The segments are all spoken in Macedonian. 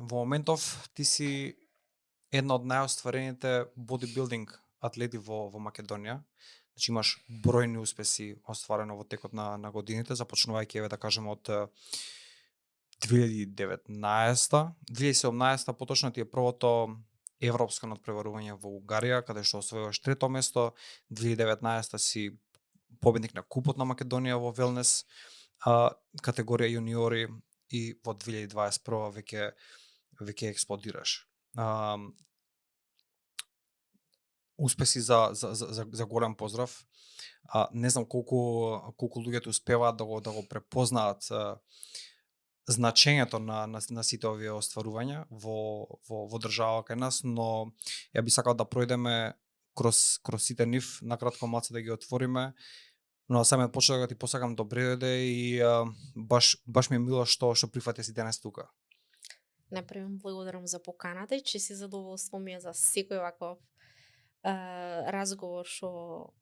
во моментов ти си една од најостварените бодибилдинг атлети во Македонија. Значи имаш бројни успеси остварено во текот на годините, започнувајќи еве да кажеме од 2019, 2017 поточно ти е првото европско надпреварување во Угарија, каде што освојуваш трето место, 2019 си победник на Купот на Македонија во велнес категорија јуниори и во 2021 веќе експлодираш. Успеси за голем поздрав. Не знам колку луѓето успеваат да го препознаат значењето на сите овие остварувања во држава кај нас, но ја би сакал да пројдеме кроз сите нив, накратко малце да ги отвориме. Но самиот почеток да ти посакам добре дојде и баш ми е мило што прифати си денес тука. Например, благодарам за поканата и че си задоволство ми е за секој ваков разговор што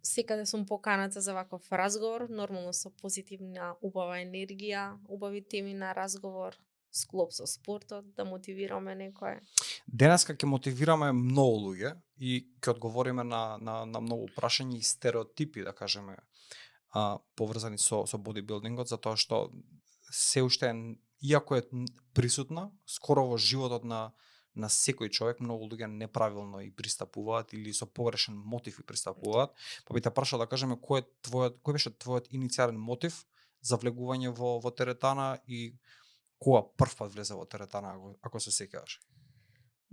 секаде сум поканата за ваков разговор, нормално со позитивна, убава енергија, убави теми на разговор, склоп со спортот, да мотивираме некој. Денеска ќе мотивираме многу луѓе и ќе одговориме на многу прашања и стереотипи, да кажеме, поврзани со бодибилдингот, затоа што се уште иако е присутна скоро во животот на секој човек, многу луѓе неправилно и пристапуваат или со погрешен мотив и пристапуваат. Па би те прашал да кажеме кој беше твојот иницијален мотив за влегување во теретана и кога првпат влезе во теретана, ако се сеќаваш?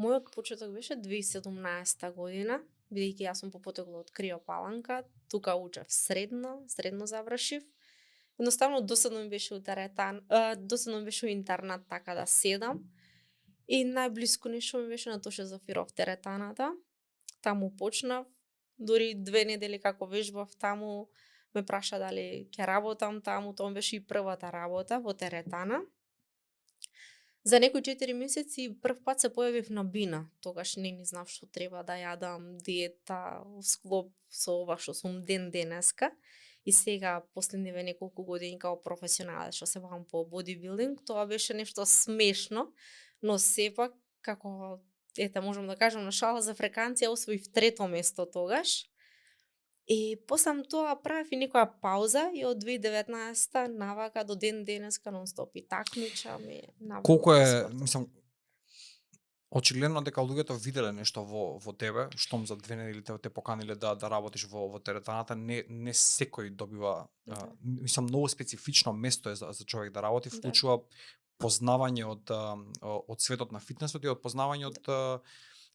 Мојот почеток беше 2017 година, бидејќи јас сум по потекло од Крио Паланка, тука учев средно завршив. Едноставно досадно ми беше досадно ми беше интернат така да седам. И најблиско нешто ми беше на Тоше Зафиров теретаната. Таму почнав, дури 2 недели како вежбав таму, ме праша дали ќе работам таму, тоа беше и првата работа во теретана. За некои 4 месеци прв пат се појавив на бина, тогаш не ни знав што треба да јадам, диета, склоп со ова што сум денеска. И сега, последниве неколку години како професионалец што се бавам по бодибилдинг, тоа беше нешто смешно, но сепак, како, можам да кажам на шала за фреканција, освоив трето место тогаш. И посам тоа правев и некоја пауза и од 2019 навака до денеска нон-стоп и такмичам и навака. Колку е, мислам, очигледно дека луѓето виделе нешто во тебе, штом за 2 недели те поканиле да работиш во теретаната, не секој добива, мислам, многу специфично место е за човек да работи, вклучува познавање од светот на фитнесот и од познавање од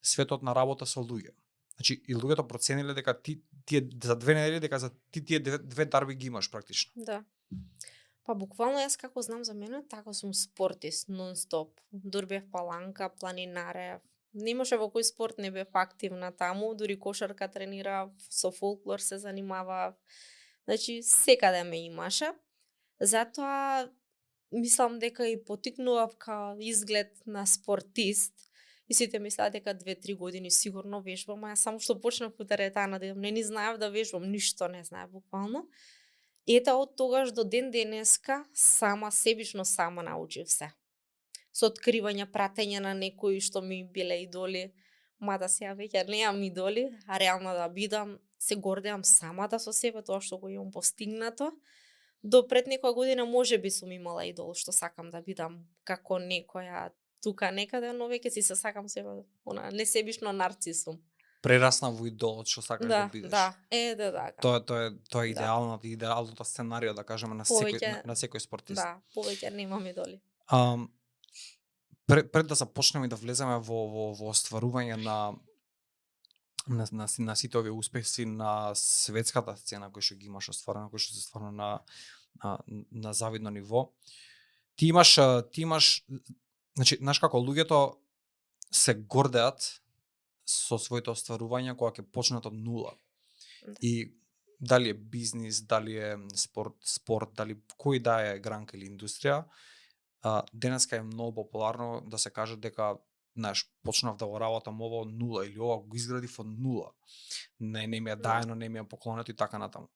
светот на работа со луѓе. Значи, и луѓето процениле дека тие за 2 недели, дека за тие 2 дарби ги имаш практично. Да. Па буквално јас како знам за мене, така сум спортист нон-стоп. Дур бев паланка, планинарев. Немаше во кој спорт не бев активна таму, дури кошарка тренирав, со фолклор се занимавав. Значи, секаде ме имаше. Затоа мислам дека и потикнував као изглед на спортист. И сите мислеа дека 2-3 години сигурно вежбам, а јас само што почнав по теретана да не ни знаев да вежбам, ништо не знаев буквално. Ета од тогаш до денеска себично сама научив се. Со откривање, пратење на некои што ми биле идоли, мада сега веќе неам идоли, а реално да бидам, се гордеам самата со себе, тоа што го имам постигнато. До пред некоја година можеби сум имала идол што сакам да бидам како некоја тука некаде, но веќе си се сакам себе, несебично нарцис сум. Прерасна во идолот што сакаш да бидеш. Да, така. Тоа е идеалното сценарио, да кажеме, на секој спортист. Да, повеќе немам идоли. Пред да започнеме да влеземе во остварување на сите овие успеси на светската сцена кои што ги имаш остварено, кои што се стварно на завидно ниво. Ти имаш, значи, знаеш како луѓето се гордеат со своите остварувања кога ќе почнат од нула. И дали е бизнис, дали е спорт, дали кој да е гранка или индустрија, денеска е многу популарно да се каже дека, знаеш, почнав да го работам ова од нула или ова го изградив од нула. Не ми е даено, не ми е поклонето и така натаму.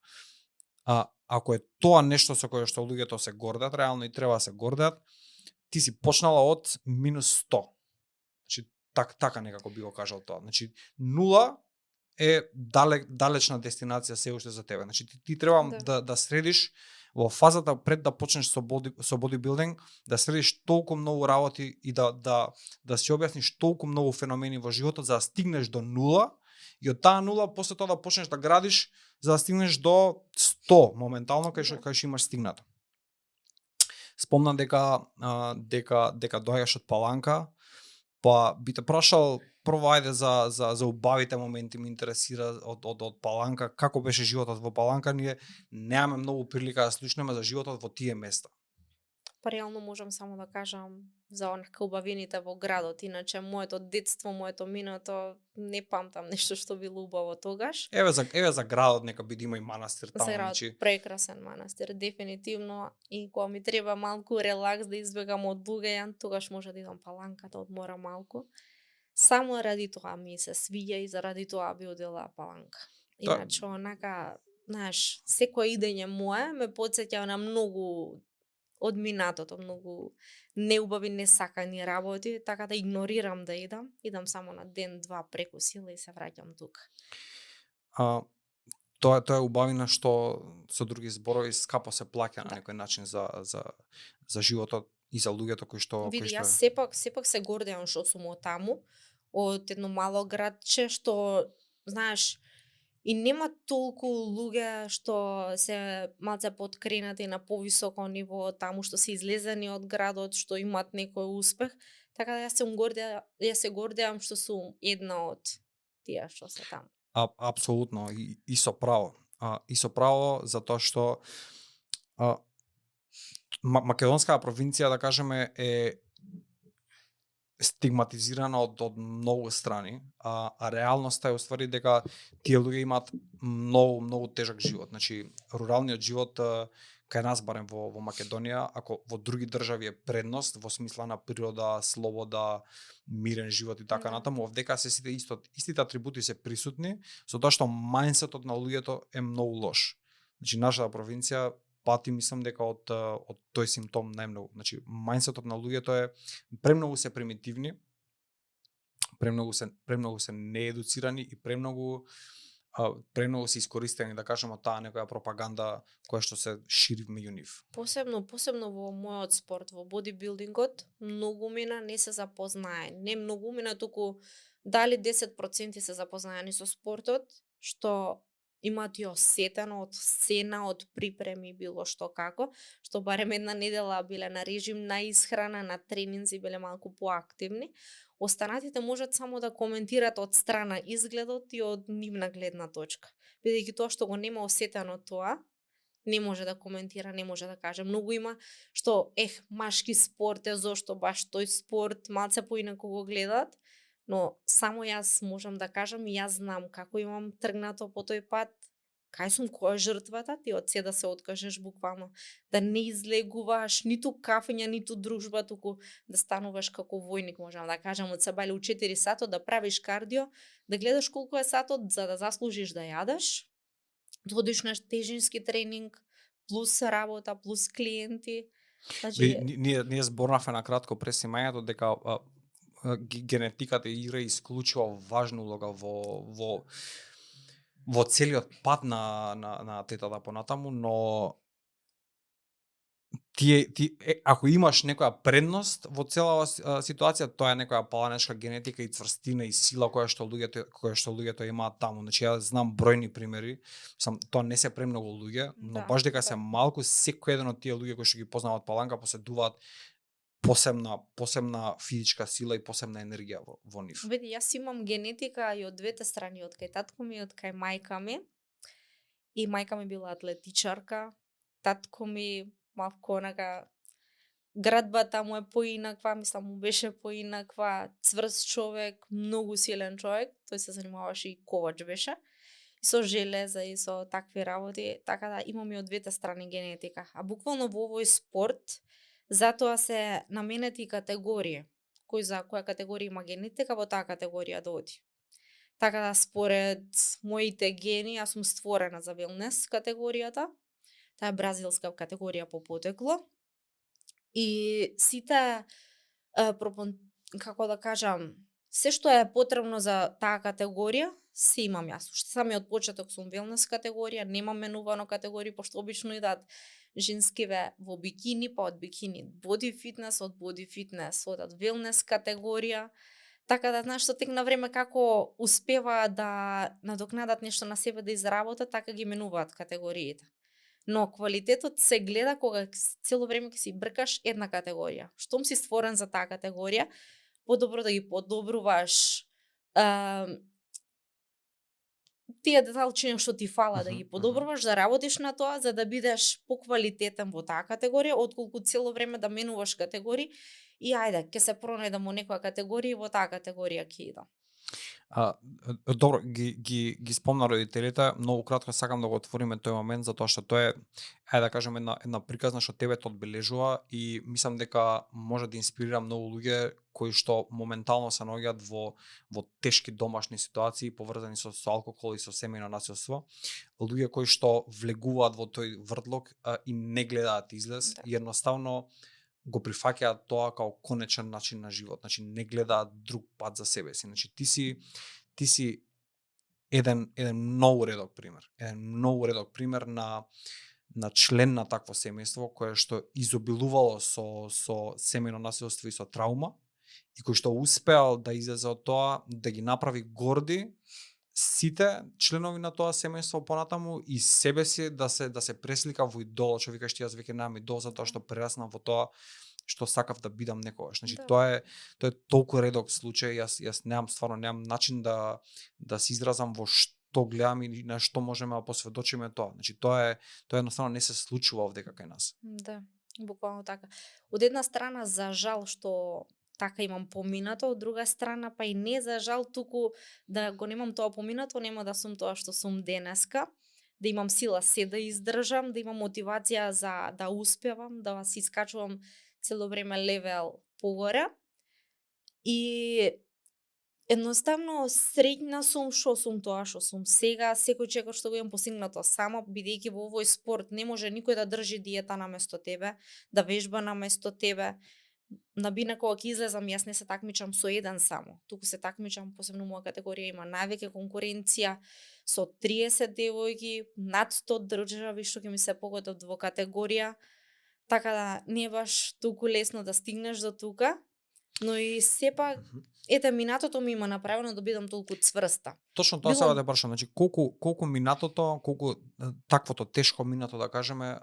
Ако е тоа нешто со кое што луѓето се гордат, реално и треба да се гордат, ти си почнала од минус 100. Значи така некако би го кажал тоа. Значи нула е далечна дестинација се уште за тебе. Значи ти треба Да. да средиш во фазата пред да почнеш со бодибилдинг, да средиш толку многу работи и да си објасниш толку многу феномени во животот за да стигнеш до нула и од таа нула после тоа да почнеш да градиш за да стигнеш до 100 моментално кај што имаш стигнато. Спомна дека доаѓаш од Паланка, па би те прашал прво ајде за убавите моменти ме интересира од Паланка, како беше животот во Паланка, ние немаме многу прилика да слушнеме за животот во тие места. Па реално можам само да кажам за онака убавините во градот, иначе моето детство, моето минато, не памтам нешто што било убаво тогаш. Еве за градот нека биде има и манастир таму, За градот значи прекрасен манастир, дефинитивно, и кога ми треба малку релакс да избегам од луѓе, тогаш може да идам Паланка да одморам малку. Само ради тоа ми се свиѓа и заради тоа би одела Паланка. Иначе онака, знаеш, секое идење мое ме потсеќа на многу од минатото, многу неубави, несакани работи, така да игнорирам да идам само на ден, два преку сила и се враќам тука. Тоа е убавина што со други зборови скапо се плаќа на некој начин за животот и за луѓето кои што Види, јас сепак се гордеам што сум од таму, од едно мало градче што, знаеш, и нема толку луѓе што се малце подкренати на повисоко ниво таму, што се излезени од градот, што имаат некој успех, така да јас се гордеам што сум една од тие што се таму. Апсолутно и со право. И со право затоа што македонската провинција, да кажеме, е стигматизирана од многу страни, а реалноста е уствари дека тие луѓе имаат многу тежок живот. Значи, руралниот живот кај нас барем во Македонија, ако во други држави е предност во смисла на природа, слобода, мирен живот и така натаму, овдека се истите атрибути се присутни, со тоа што мајндсетот на луѓето е многу лош. Значи, нашата провинција пати мислам дека од тој симптом најмногу. Значи, мајндсетот на луѓето е премногу се примитивни, премногу се неедуцирани и премногу се искористени, да кажеме, таа некоја пропаганда која што се шири меѓу нив. Посебно во мојот спорт, во бодибилдингот, многумина не се запознае. Не многумина, туку дали 10% се запознаени со спортот, што имаат и осетено од сцена, од припреми, било што како, што барем една недела биле на режим на исхрана, на тренинзи, биле малку поактивни. Останатите можат само да коментират од страна изгледот и од нивна гледна точка. Бидејќи тоа што го нема осетено тоа, не може да коментира, не може да каже. Многу има што, машки спорт е, зошто баш тој спорт, малце поинаку го гледаат, но само јас можам да кажам и јас знам како имам тргнато по тој пат, кај сум, која е жртвата, ти од се да се откажеш буквално, да не излегуваш ниту кафења, ниту дружба, туку да стануваш како војник, можам да кажам, од себе у 4 сатот да правиш кардио, да гледаш колку е сатот за да заслужиш да јадеш, да одиш на тежински тренинг, плюс работа, плюс клиенти. Значи, ние зборнавме на кратко пред снимањето дека генетиката игра исклучува важна улога во целиот пат на тетата понатаму, но ако имаш некоја предност во цела ситуација, тоа е некоја паланешка генетика и цврстина и сила која што луѓето имаат таму. Значи ја знам бројни примери, тоа не се премногу луѓе, но баш дека се малку, секој еден од тие луѓе кои што ги познаваат Паланка поседуваат посебна физичка сила и посебна енергија во нив. Види, јас имам генетика и од двете страни, од кај татко ми и од кај мајка ми. И мајка ми била атлетичарка, татко ми малку онака градбата му е поинаква, мислам му беше поинаква, цврст човек, многу силен човек, тој се занимаваше и ковач беше, и со железа и со такви работи, така да имам и од двете страни генетика. А буквално во овој спорт, затоа се наменети категории. Кој за која категорија има генетика, во таа категорија да оди. Така да според моите гени, јас сум створена за велнес категоријата. Таа е бразилска категорија по потекло. И сите пропон како да кажам, се што е потребно за таа категорија, се имам јас. Уште самиот почеток сум велнес категорија, немам менувано категории, пошто обично идат женскиве во бикини, па од бикини боди фитнес, од боди фитнес одат велнес категорија. Така да знаеш, со тек на време како успеваат да надокнадат нешто на себе да изработат, така ги менуваат категориите. Но квалитетот се гледа кога цело време ќе си бркаш една категорија. Штом си створен за таа категорија, подобро да ги подобруваш тие деталчиња што ти фала да Мгм, ги мгм. подобруваш, да работиш на тоа за да бидеш поквалитетен во таа категорија, отколку цело време да менуваш категории и ајде, ќе се пронајдам во некоја категорија и во таа категорија ќе идам. А, добро, ги спомна родителите, многу кратко сакам да го отвориме тој момент затоа што тоа е, ајде да кажеме, една приказна што тебе те одбележува и мислам дека може да инспирира многу луѓе кои што моментално се наоѓаат во тешки домашни ситуации поврзани со алкохол и со семејно насилство. Луѓе кои што влегуваат во тој вртлок и не гледаат излез Да. и едноставно го прифаќаат тоа као конечен начин на живот. Значи не гледаат друг пат за себе си. Значи ти си еден многу редок пример. Еден многу редок пример на член на такво семејство кое што изобилувало со семејно насилство и со траума и кој што успеал да излезе од тоа, да ги направи горди сите членови на тоа семејство понатаму и себе си да се преслика во идол, што викаш ти, јас веќе немам идол затоа што прераснав во тоа што сакав да бидам некогаш. Значи Да. тоа е толку редок случај, јас немам, стварно немам начин да се изразам во што гледам и на што можеме да посведочиме тоа. Значи тоа едноставно не се случува овде кај нас. Да, буквално така. Од една страна за жал што така имам поминато, од друга страна па и не за жал, туку да го немам тоа поминато, нема да сум тоа што сум денеска, да имам сила се да издржам, да имам мотивација за да успевам, да се искачувам цело време левел погоре. И едноставно среќна сум што сум тоа што сум сега, секој човек што го имам постигнато само, бидејќи во овој спорт не може никој да држи диета наместо тебе, да вежба наместо тебе. На бина кога ќе излезам, јас не се такмичам со еден само, туку се такмичам, посебно моја категорија има највеќе конкуренција со 30 девојки, над 100 држави што ќе ми се погодат во категорија, така да не е баш толку лесно да стигнеш до тука, но и сепак Мгм. ете, минатото ми има направено да бидам толку цврста. Точно тоа сега Било да те прашам, значи колку минатото, колку таквото тешко минато да кажеме,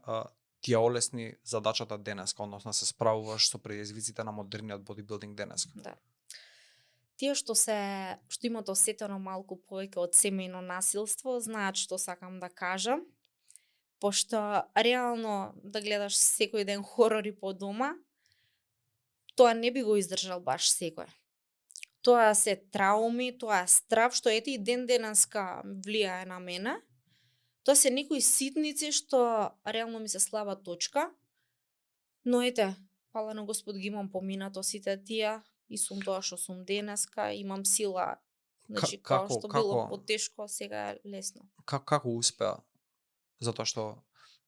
ти ја олесни задачата денеска, односно се справуваш со предизвиците на модерниот бодибилдинг денеска. да. Тие што имат осетено малку повеќе од семејно насилство, знаат што сакам да кажам, пошто реално да гледаш секој ден хорори по дома, тоа не би го издржал баш секој. Тоа се трауми, тоа е страв што ете и ден денеска влијае на мене. Тоа се некои ситници што реално ми се слаба точка, но ете, фала на Господ ги имам поминато сите тие и сум тоа што сум денеска, имам сила. Значи, као Како што било како потешко, сега е лесно. како успеа? Затоа што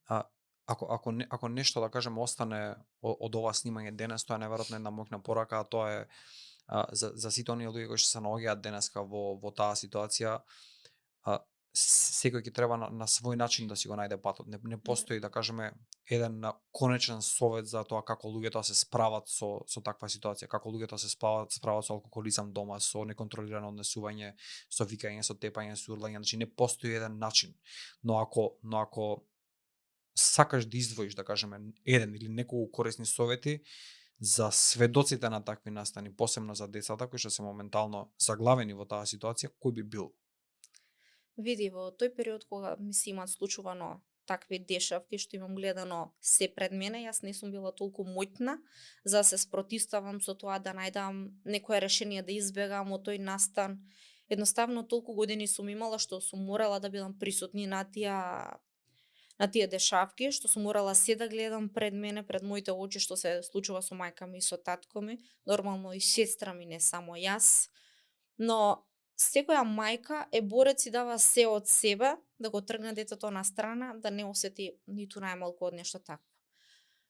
а, ако нешто да кажеме остане од ова снимање денес, тоа е најверојатно една моќна порака, а тоа е за сите оние луѓе кои што се наоѓаат денеска во таа ситуација, секој ќе треба на свој начин да си го најде патот. Не Да. постои да кажеме еден конечен совет за тоа како луѓето да се справат со таква ситуација, како луѓето да се справат со алкохолизам дома, со неконтролирано однесување, со викање, со тепање, со урлање, значи не постои еден начин. Но ако сакаш да издвоиш, да кажеме, еден или неколку корисни совети за сведоците на такви настани, посебно за децата кои што се моментално заглавени во таа ситуација, кој би бил? Види, во тој период кога ми се имаат случувано такви дешавки што имам гледано се пред мене, јас не сум била толку моќна за да се спротивставам со тоа да најдам некое решение да избегам од тој настан. Едноставно толку години сум имала што сум морала да бидам присутни на тие дешавки, што сум морала се да гледам пред мене, пред моите очи што се случува со мајка ми и со татко ми, нормално и сестра ми, не само јас. Но секоја мајка е борец и дава се од себе да го тргне детето на страна, да не осети ниту најмалку од нешто такво.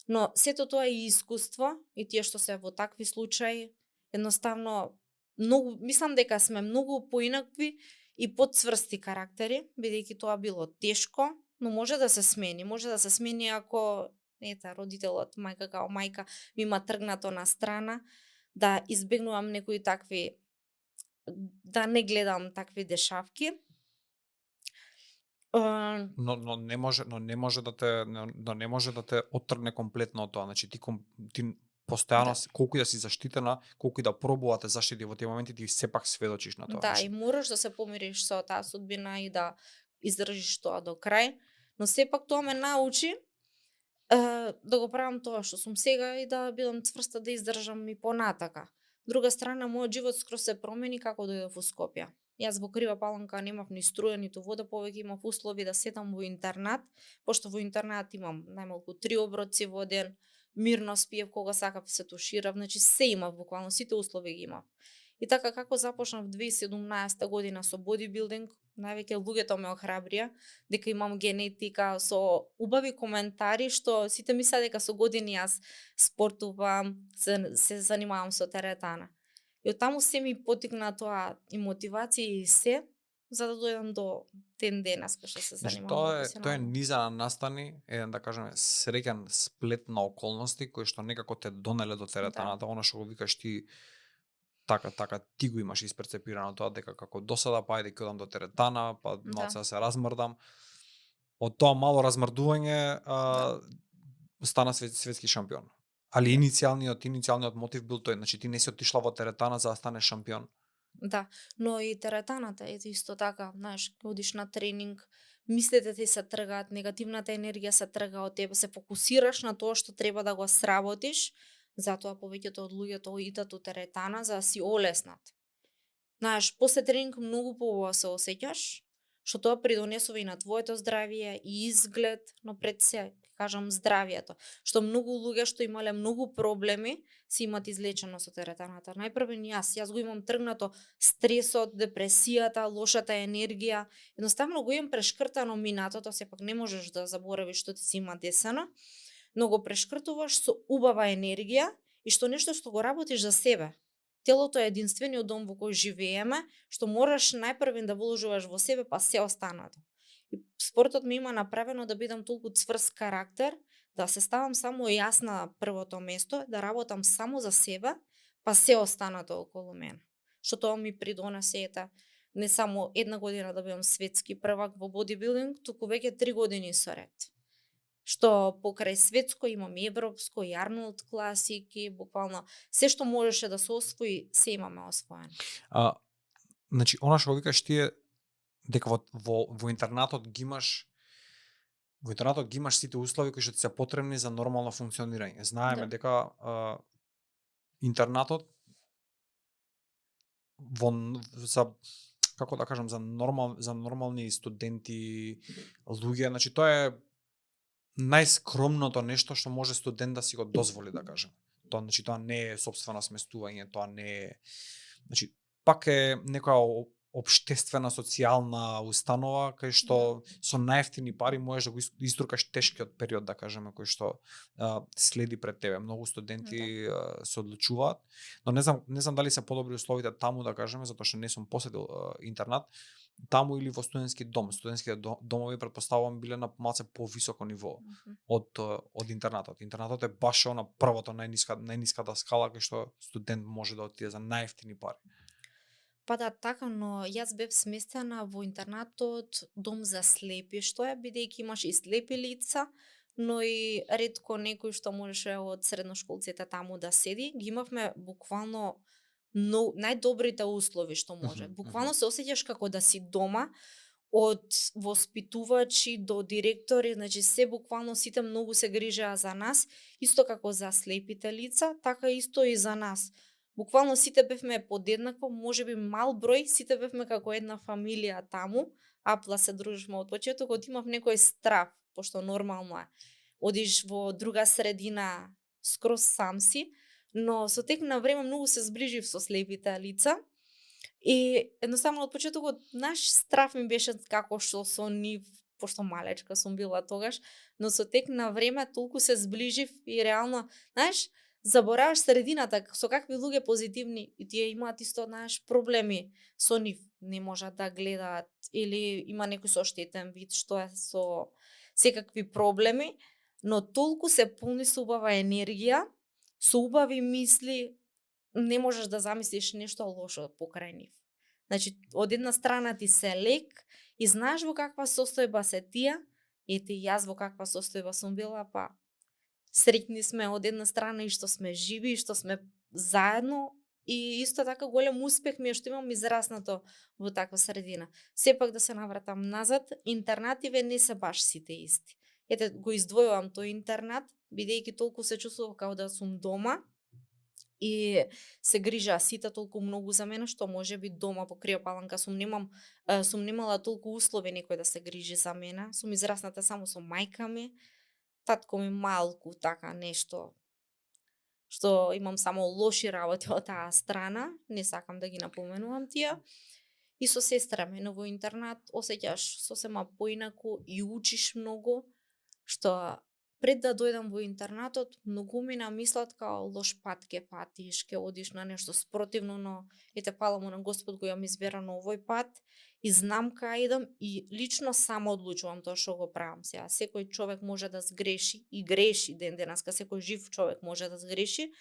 Но сето тоа е искуство и тие што се во такви случаи, едноставно многу мислам дека сме многу поинакви и подцврсти карактери, бидејќи тоа било тешко, но може да се смени. Може да се смени ако родителот, мајка као мајка ми има тргнато на страна, да избегнувам некои такви, да не гледам такви дешавки. Но не може да те не може да те оттргне комплетно од тоа. Значи ти постојано Да. колку и да си заштитена, колку и да пробува те заштити во тие моменти, ти сепак сведочиш на тоа. Да, Значи, и мораш да се помириш со таа судбина и да издржиш тоа до крај, но сепак тоа ме научи да го правам тоа што сум сега и да бидам цврста да издржам и понатака. Друга страна, мојот живот скроз се промени како дојдов во Скопје. Јас во Крива Паланка немав ни струја, ниту вода, повеќе имав услови да седам во интернат, пошто во интернат имам најмалку 3 оброци во ден, мирно спиев кога сакав, се туширав, значи се имав, буквално сите услови ги имав. И така како започнав 2017 година со бодибилдинг, највеќе луѓето ме охрабрија дека имам генетика, со убави коментари што сите мислеа дека со години јас спортувам, се занимавам со теретана. И од таму се ми потикна тоа и мотивација и се, за да дојдам до ден денес кај што се Значи занимавам тоа е професионално. низа на настани, еден да кажеме среќен сплет на околности кои што некако те донеле до теретаната, она што го викаш ти така ти го имаш исперцепирано тоа дека како досада па ајде ќе одам до теретана, па Да, малце да се размрдам. Од тоа мало размрдување да. стана светски шампион. Али иницијалниот мотив бил тој, значи ти не си отишла во теретана за да станеш шампион. Да, но и теретаната е исто така, знаеш, одиш на тренинг, мислите ти се тргаат, негативната енергија се трга од тебе, се фокусираш на тоа што треба да го сработиш, затоа повеќето од луѓето идат у теретана за да си олеснат. Знаеш, после тренинг многу поубаво се осеќаш, што тоа придонесува и на твоето здравје и изглед, но пред се, ќе кажам, здравјето. Што многу луѓе што имале многу проблеми, си имат излечено со теретаната. Најпрвен јас го имам тргнато стресот, депресијата, лошата енергија. Едноставно го имам прешкртано минатото, сепак не можеш да заборавиш што ти си има десено, но го прешкртуваш со убава енергија и што нешто што го работиш за себе. Телото е единствениот дом во кој живееме, што мораш најпрвен да вложуваш во себе, па се останато. И спортот ми има направено да бидам толку цврст карактер, да се ставам само јас на првото место, да работам само за себе, па се останато околу мене. Што тоа ми придонесе не само една година да бидам светски првак во бодибилдинг, туку веќе 3 години со ред. Што покрај светско имам и европско, и Арнолд класики, буквално се што можеше да се освои, се имаме освоено. Значи она што го викаш ти е дека во интернатот ги имаш сите услови кои што ти се потребни за нормално функционирање. Знаеме Да. дека интернатот за како да кажам за нормални студенти, луѓе, значи тоа е најскромното нешто што може студент да си го дозволи, да кажем. Тоа не е сопствено сместување, тоа не е, значи пак е некоја општествена социјална установа кај што со најевтини пари можеш да го иструкаш тешкиот период, да кажеме, кој што следи пред тебе. Многу студенти се одлучуваат, но не знам дали се подобри условите таму, да кажеме, затоа што не сум посетил интернат, таму или во студентски дом. Студентските домови претпоставувам биле на малце повисоко ниво од интернатот. Интернатот е баш она првото најниската скала кај што студент може да отиде за најевтини пари. Па да, така, но јас бев сместена во интернатот дом за слепи, што е, бидејќи имаш и слепи лица, но и ретко некој што можеше од средношколците таму да седи. Ги имавме буквално најдобрите услови што може. Буквално се осеќаш како да си дома, од воспитувачи до директори, значи се буквално сите многу се грижеа за нас, исто како за слепите лица, така исто и за нас. Буквално сите бевме подеднакво, можеби мал број, сите бевме како една фамилија таму, апла се дружишме од почетокот, имав некој страв, пошто нормално е. Одиш во друга средина, скроз сам си, но со тек на време многу се зближив со слепите лица. И едноставно од почетокот наш страв ми беше како што со нив пошто малечка сум била тогаш, но со тек на време толку се зближив и реално, знаеш, забораваш средината, со какви луѓе позитивни и тие имаат исто, знаеш, проблеми со нив, не можат да гледаат или има некој со оштетен вид што е со секакви проблеми, но толку се полни со убава енергија, со убави мисли, не можеш да замислиш нешто лошо покрај нив. Значи, од една страна ти се лек и знаеш во каква состојба се тие, ете и јас во каква состојба сум била, па среќни сме од една страна и што сме живи и што сме заедно и исто така голем успех ми е што имам израснато во таква средина. Сепак да се навратам назад, интернативе не се баш сите исти. Ете, го издвојувам тој интернат, бидејќи толку се чувствував како да сум дома и се грижаа сите толку многу за мене, што можеби дома во Криопаланка сум немала толку услови некој да се грижи за мене. Сум израсната само со мајка ми, татко ми малку така нешто што имам само лоши работи од таа страна, не сакам да ги напоменувам тие. И со сестра ми, но во интернат осеќаш сосема поинаку и учиш многу, што пред да дојдам во интернатот, многу ми намислат као лош пат ке патиш, ке одиш на нешто спротивно, но ете фала му на Господ го имам изберано овој пат и знам кај идам и лично само одлучувам тоа што го правам сега. Секој човек може да сгреши и греши ден денеска, секој жив човек може да сгреши,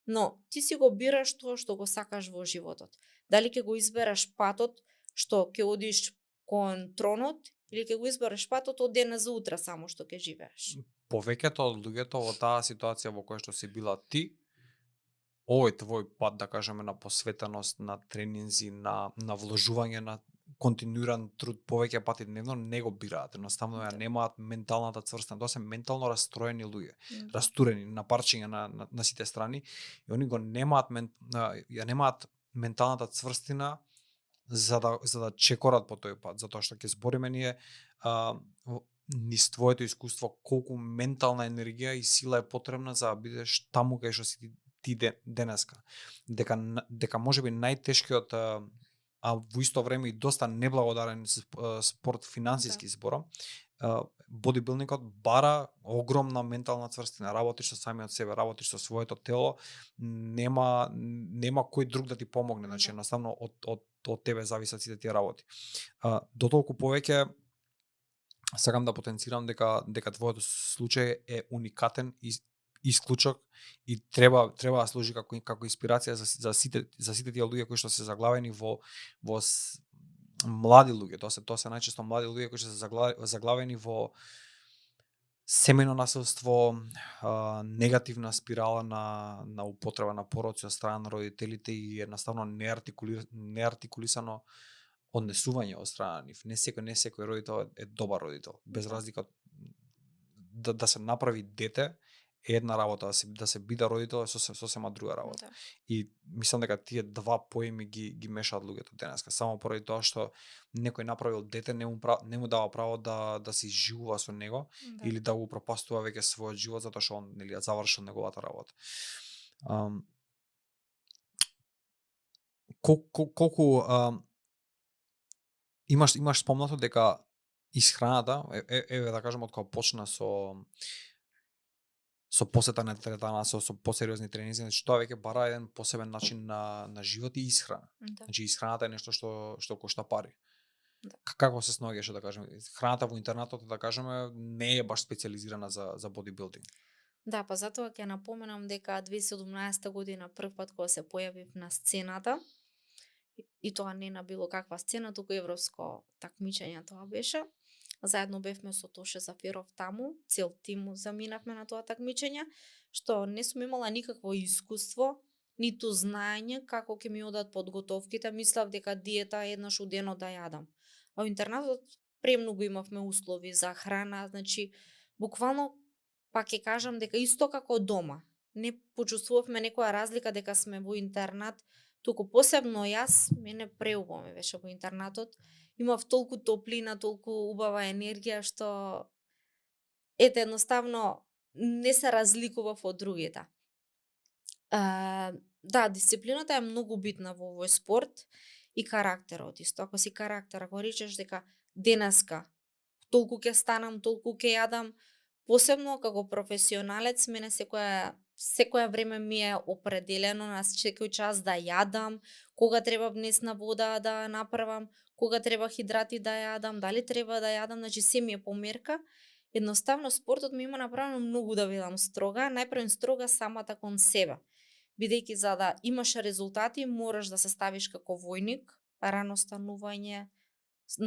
но ти си го бираш тоа што го сакаш во животот. Дали ќе го избереш патот што ќе одиш кон тронот или ќе го избереш патот од денес за утре само што ќе живееш. Повеќето од луѓето во таа ситуација во која што си била ти, овој твој пат, да кажеме, на посветеност, на тренинзи, на вложување на континуиран труд повеќе пати дневно, не го бираат. Едноставно ја Да. немаат менталната цврста. Тоа се ментално растроени луѓе, Да. растурени на парчиња на сите страни и они го немаат ја немаат менталната цврстина за да чекорат по тој пат, затоа што ќе збориме ние низ твоето искуство колку ментална енергија и сила е потребна за да бидеш таму кај што си ти денеска. Дека можеби најтешкиот во исто време и доста неблагодарен спорт финансиски зборам, бодибилдингот бара огромна ментална цврстина, работиш со самиот себе, работиш со своето тело, нема кој друг да ти помогне, значи едноставно од тебе зависат сите тие работи. Дотолку повеќе сакам да потенцирам дека твоето случај е уникатен и исклучок и треба да служи како инспирација за сите тие луѓе кои што се заглавени во млади луѓе. Тоа се најчесто млади луѓе кои што се заглавени во семејно насилство, негативна спирала на употреба на пороци од страна на родителите и едноставно неартикулисано однесување од страна на нив. Не секој родител е добар родител. Без разлика од да се направи дете е една работа, да се биде родител е сосема друга работа. Да. И мислам дека тие два поими ги мешаат луѓето денеска. Само поради тоа што некој направил дете не му дава право да се изживува со него Да. или да го пропастува веќе својот живот затоа што он нели ја завршил неговата работа. Колку имаш спомнато дека исхраната, еве да кажем од кога почна со посета на теретана, со посериозни тренинзи, значи тоа веќе бара еден посебен начин на живот и исхрана. Да. Значи исхраната е нешто што кошта пари. Да. Како се снаоѓаше, да кажеме, храната во интернатот, да кажеме, не е баш специализирана за бодибилдинг. Да, па затоа ќе напоменам дека 2017 година првпат кога се појавив на сцената, и тоа не на било каква сцена, туку европско такмичење тоа беше. Заедно бевме со Тоше Зафиров таму, цел тим заминавме на тоа такмичење, што не сум имала никакво искуство, ниту знаење како ќе ми одат подготовките, мислав дека диета е еднаш у денот да јадам. А во интернатот премногу имавме услови за храна, значи буквално па ќе кажам дека исто како дома. Не почувствувавме некоја разлика дека сме во интернат, туку посебно јас, мене преубаво ми беше во интернатот. Имав толку топлина, толку убава енергија што ете едноставно не се разликував од другите. Да, дисциплината е многу битна во овој спорт и карактерот исто. Ако си карактер, ако речеш дека денеска толку ќе станам, толку ќе јадам. Посебно како професионалец, мене секое време ми е определено на секој час да јадам, кога треба внесна вода да направам, кога треба хидрати да јадам, дали треба да јадам, значи се ми е по мерка. Едноставно спортот ми има направено многу да бидам строга, најпрво строга самата кон себе. Бидејќи за да имаш резултати мораш да се ставиш како војник, рано станување,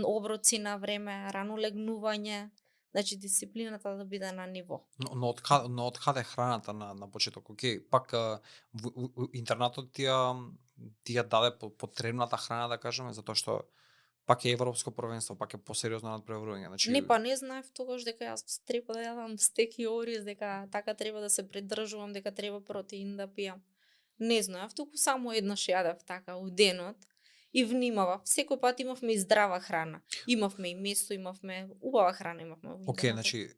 оброци на време, рано легнување, значи дисциплината да биде на ниво. Но од каде храната на почеток? Океј, пак интернатот ти ја даде потребната храна, да кажеме, затоа што пак е европско првенство, пак е посериозно надпреварување. Значи Не, па не знаев тогаш дека јас треба да јадам стек и ориз, дека така треба да се придржувам, дека треба протеин да пијам. Не знаев, туку само еднаш јадев така у денот и внимавав. Секој пат имавме и здрава храна. Имавме и месо, имавме убава храна, имавме во Океј, интернатот. значи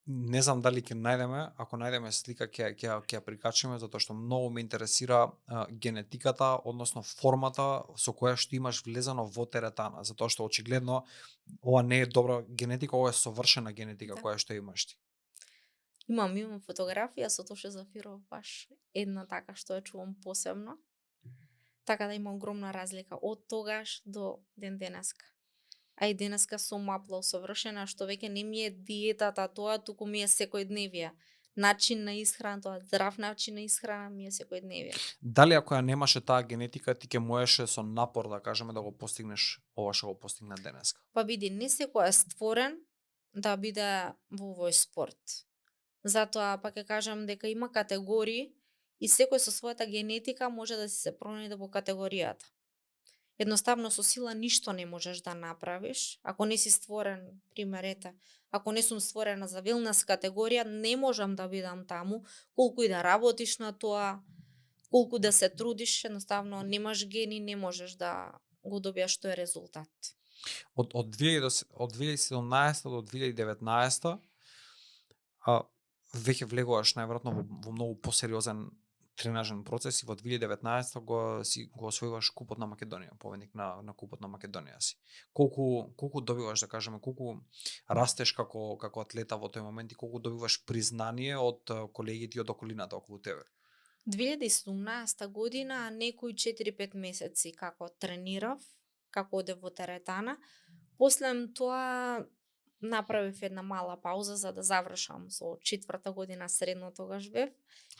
не знам дали ќе најдеме, ако најдеме слика ќе ја прикачиме затоа што многу ме интересира генетиката, односно формата со која што имаш влезено во теретана, затоа што очигледно ова не е добра генетика, ова е совршена генетика Да. која што имаш ти. Имам фотографија со Тоше Зафиров, баш една така што ја чувам посебно. Така да има огромна разлика од тогаш до ден денеска. А и денеска сум апла усовршена, што веќе не ми е диетата тоа, туку ми е секојдневие. Начин на исхрана, тоа здрав начин на исхрана ми е секојдневие. Дали ако ја немаше таа генетика, ти ќе можеше со напор, да кажеме, да го постигнеш ова што го постигна денеска? Па биди, не секој е створен да биде во овој спорт. Затоа па ќе кажам дека има категории и секој со својата генетика може да си се пронајде во категоријата. Едноставно со сила ништо не можеш да направиш. Ако не си створен, пример ете, ако не сум створена за велнес категорија, не можам да бидам таму, колку и да работиш на тоа, колку да се трудиш, едноставно немаш гени, не можеш да го добиеш тој резултат. Од 2017 до 2019 веќе влегуваш најверојатно во многу посериозен тренажен процес и во 2019 го освојуваш Купот на Македонија, победник на Купот на Македонија си. Колку добиваш, да кажеме, колку растеш како атлета во тој момент и колку добиваш признание од колегите и од околината околу тебе? 2017 година, некои 4-5 месеци како тренирав, како одев во теретана. После тоа направив една мала пауза за да завршам со 4-та година средно тогаш бев.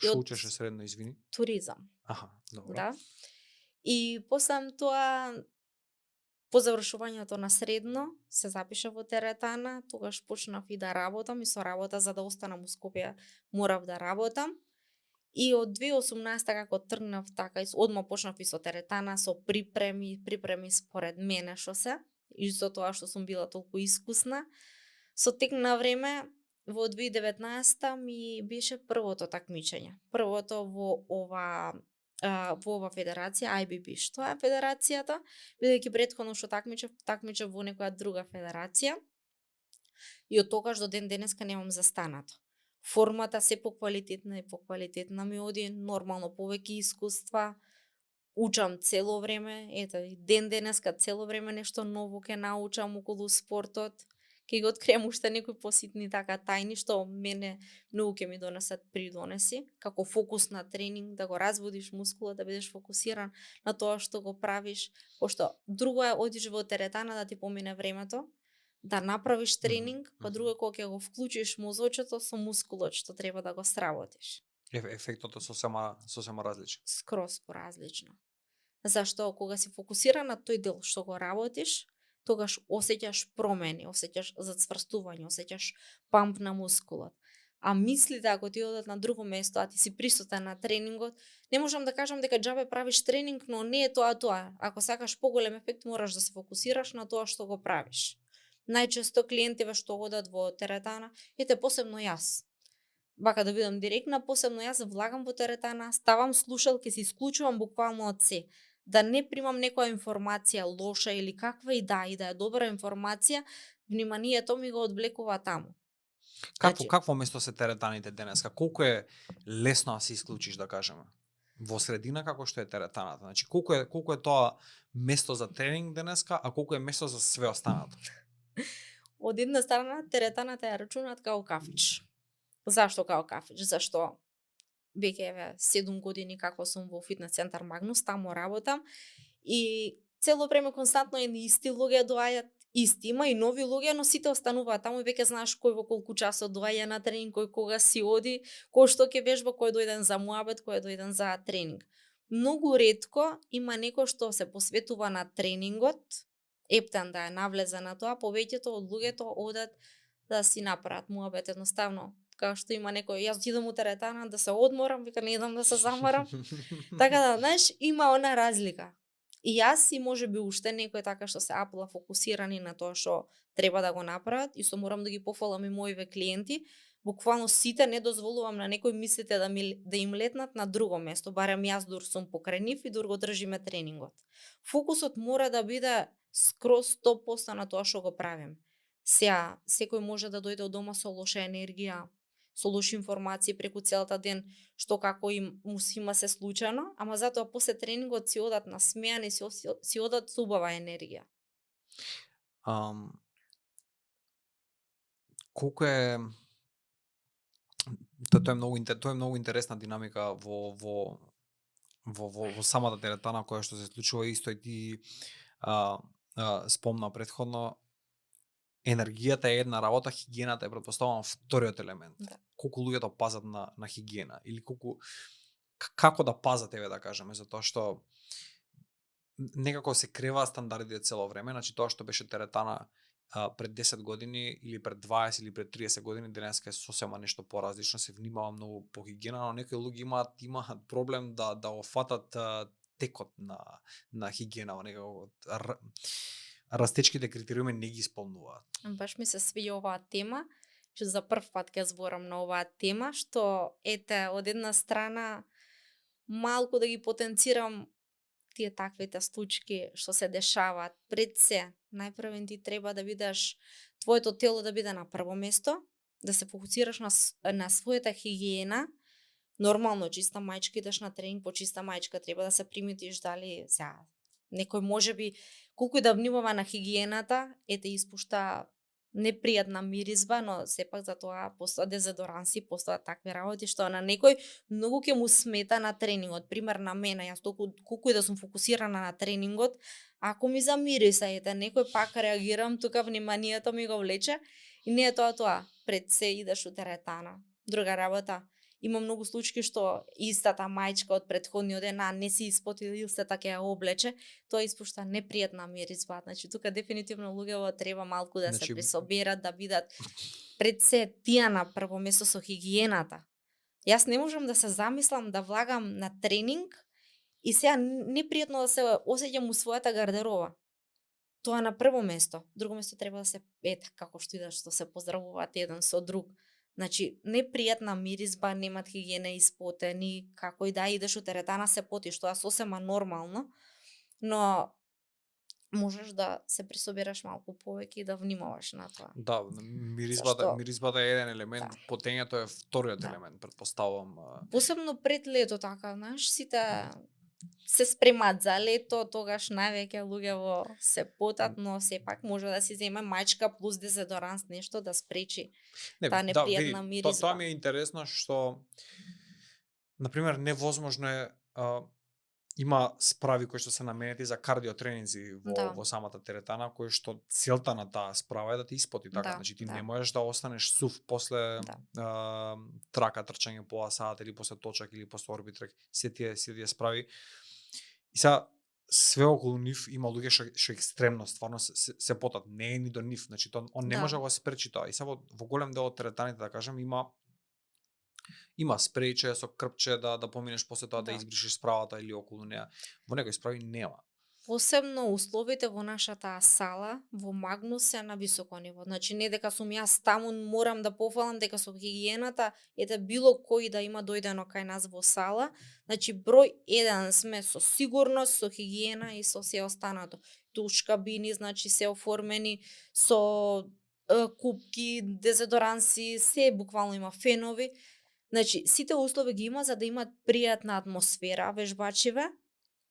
И Што учеше средно, извини? туризам. Аха, добро. Да. И после тоа, по завршувањето на средно, се запишав во теретана, тогаш почнав и да работам и со работа за да останам у Скопје морав да работам. И од 2018 како тргнав така, одма почнав и со теретана, со припреми според мене што се, и со тоа што сум била толку искусна. Со тек на време, во 2019 ми беше првото такмичење. Првото во ова федерација, IBB. Што е федерацијата? Бидејќи претходно што такмичев во некоја друга федерација. И од тогаш до ден денеска немам застанато. Формата се поквалитетна и поквалитетна ми оди, нормално повеќе искуства, учам цело време, ето и ден денеска цело време нешто ново ќе научам околу спортот, ќе ги открием уште некои поситни така тајни што мене многу ќе ми донесат придонеси, како фокус на тренинг, да го разбудиш мускулот, да бидеш фокусиран на тоа што го правиш, пошто друго е одиш во теретана да ти помине времето, да направиш тренинг, па друго е кога ќе го вклучиш мозочето со мускулот што треба да го сработиш. Ефектот е сосема различен. Скроз поразлично. Зашто кога си фокусиран на тој дел што го работиш, тогаш осеќаш промени, осеќаш зацврстување, осеќаш памп на мускулот. А мислите ако ти одат на друго место, а ти си присутен на тренингот, не можам да кажам дека џабе правиш тренинг, но не е тоа. Ако сакаш поголем ефект, мораш да се фокусираш на тоа што го правиш. Најчесто клиентиве што одат во теретана, ете посебно јас. Вака да бидам директна, посебно јас влагам во теретана, ставам слушалки, се исклучувам буквално од се. Да не примам некоја информација лоша или каква и да е добра информација, вниманието ми го одвлекува таму. Какво место се теретаните денеска? Колку е лесно да се исклучиш, да кажеме? Во средина како што е теретаната. Значи колку е тоа место за тренинг денеска, а колку е место за све останато? Од една страна, теретаната ја рачунаат као кафич. Зашто као кафич? Зашто веќе еве 7 години како сум во фитнес центар Магнус, таму работам и цело време константно едни исти луѓе доаѓаат, исти има и нови луѓе, но сите остануваат таму и веќе знаеш кој во колку часот доаѓа на тренинг, кој кога си оди, кој што ќе вежба, кој дојден за муабет, кој дојден за тренинг. Многу ретко има некој што се посветува на тренингот, ептен да е навлезе на тоа, повеќето од луѓето одат да си направат муабет едноставно. Као што има некој, јас идам у теретана да се одморам, вика не идам да се заморам. Така да, знаеш, има она разлика. И јас и можеби уште некои така што се апла фокусирани на тоа што треба да го направат и што морам да ги пофалам и моиве клиенти, буквално сите не дозволувам на некој мислите да им летнат на друго место, барем јас дур сум покрај нив и дур го држиме тренингот. Фокусот мора да биде скроз 100% на тоа што го правим. Сеа, секој може да дојде од дома со лоша енергија, со лоши информации преку целата ден, што како му сима се случајно, ама затоа после тренингот си одат насмеани, си одат со убава енергија. Колку е тоа е многу интересна динамика во самата теретана која што се случува исто и ти спомна претходно. Енергијата е една работа, хигиената е претпоставувам вториот елемент. Да. Колку луѓето пазат на хигиена или како да пазат, еве да кажеме, затоа што некако се креваа стандардите цело време, значи тоа што беше теретана пред 10 години или пред 20 или пред 30 години, денеска е сосема нешто поразлично, се внимава многу по хигиена, но некои луѓе имаат проблем да офатат текот на хигиена, некако растечките критериуми не ги исполнуваат. Баш ми се свиѓа оваа тема, што за прв пат ќе зборам на оваа тема, што ете од една страна малку да ги потенцирам тие таквите случаи што се дешаваат. Пред се, најпрвен ти треба да бидеш твоето тело да биде на прво место, да се фокусираш на својата хигиена. Нормално чиста мајчка идеш на тренинг, по чиста мајчка треба да се приметиш дали сега некој можеби колку и да внимава на хигиената, ете испушта непријатна миризба, но сепак за тоа постојат дезодоранси, постојат такви работи што на некој многу ќе му смета на тренингот. Пример на мене, јас колку и да сум фокусирана на тренингот, ако ми замириса, ете некој пак реагирам, тука вниманието ми го влече и не е тоа. Пред се идеш у теретана. Друга работа, има многу случаи што истата мајчка од претходниот ден не си испоти или се така ја облече, тоа испушта непријатна миризба. Значи тука дефинитивно луѓето треба малку да се присоберат, да бидат пред се тие на прво место со хигиената. Јас не можам да се замислам да влагам на тренинг и сега непријатно да се осеќам у својата гардероба. Тоа на прво место. Друго место треба да се како што идеш, што се поздравуваат еден со друг. Значи, непријатна миризба, немат хигиена, испотени, како и да идеш у теретана се потиш, тоа сосема нормално, но можеш да се присобераш малку повеќе и да внимаваш на тоа. Да, миризбата е еден елемент, да. Потењето е вториот елемент, претпоставувам. Посебно пред лето, така, знаеш, сите се спремат за лето, тогаш највеќе луѓе се потат, но сепак може да си земе мајчка плюс дезодоранс, нешто да спречи таа непријатна миризба. Тоа ми е интересно што, например, невозможно е, има справи кои што се наменети за кардиотренинзи во самата теретана, кои што целта на таа справа е да те испоти, така, значи ти не можеш да останеш сув после трака, трчање пола саат или после точак или после орбитрек, се тие справи. И сега све околу нив има луѓе што екстремно стварно се потат, не е ни до нив, значи он не може да го спречи тоа. И сега во голем дел од теретаните, да кажем, има спрејче со крпче да поминеш после тоа да избришеш справата или околу неа. Во некои справи нема. Посебно условите во нашата сала во Магнус се на високо ниво. Значи не дека сум јас таму морам да пофалам дека со хигиената ете било кој да има дојдено кај нас во сала, значи број 1 сме со сигурност, со хигиена и со се останато. Туш кабини, значи се оформени со купки, дезодоранси, се буквално има фенови. Значи сите услови ги има за да имат пријатна атмосфера вежбачиве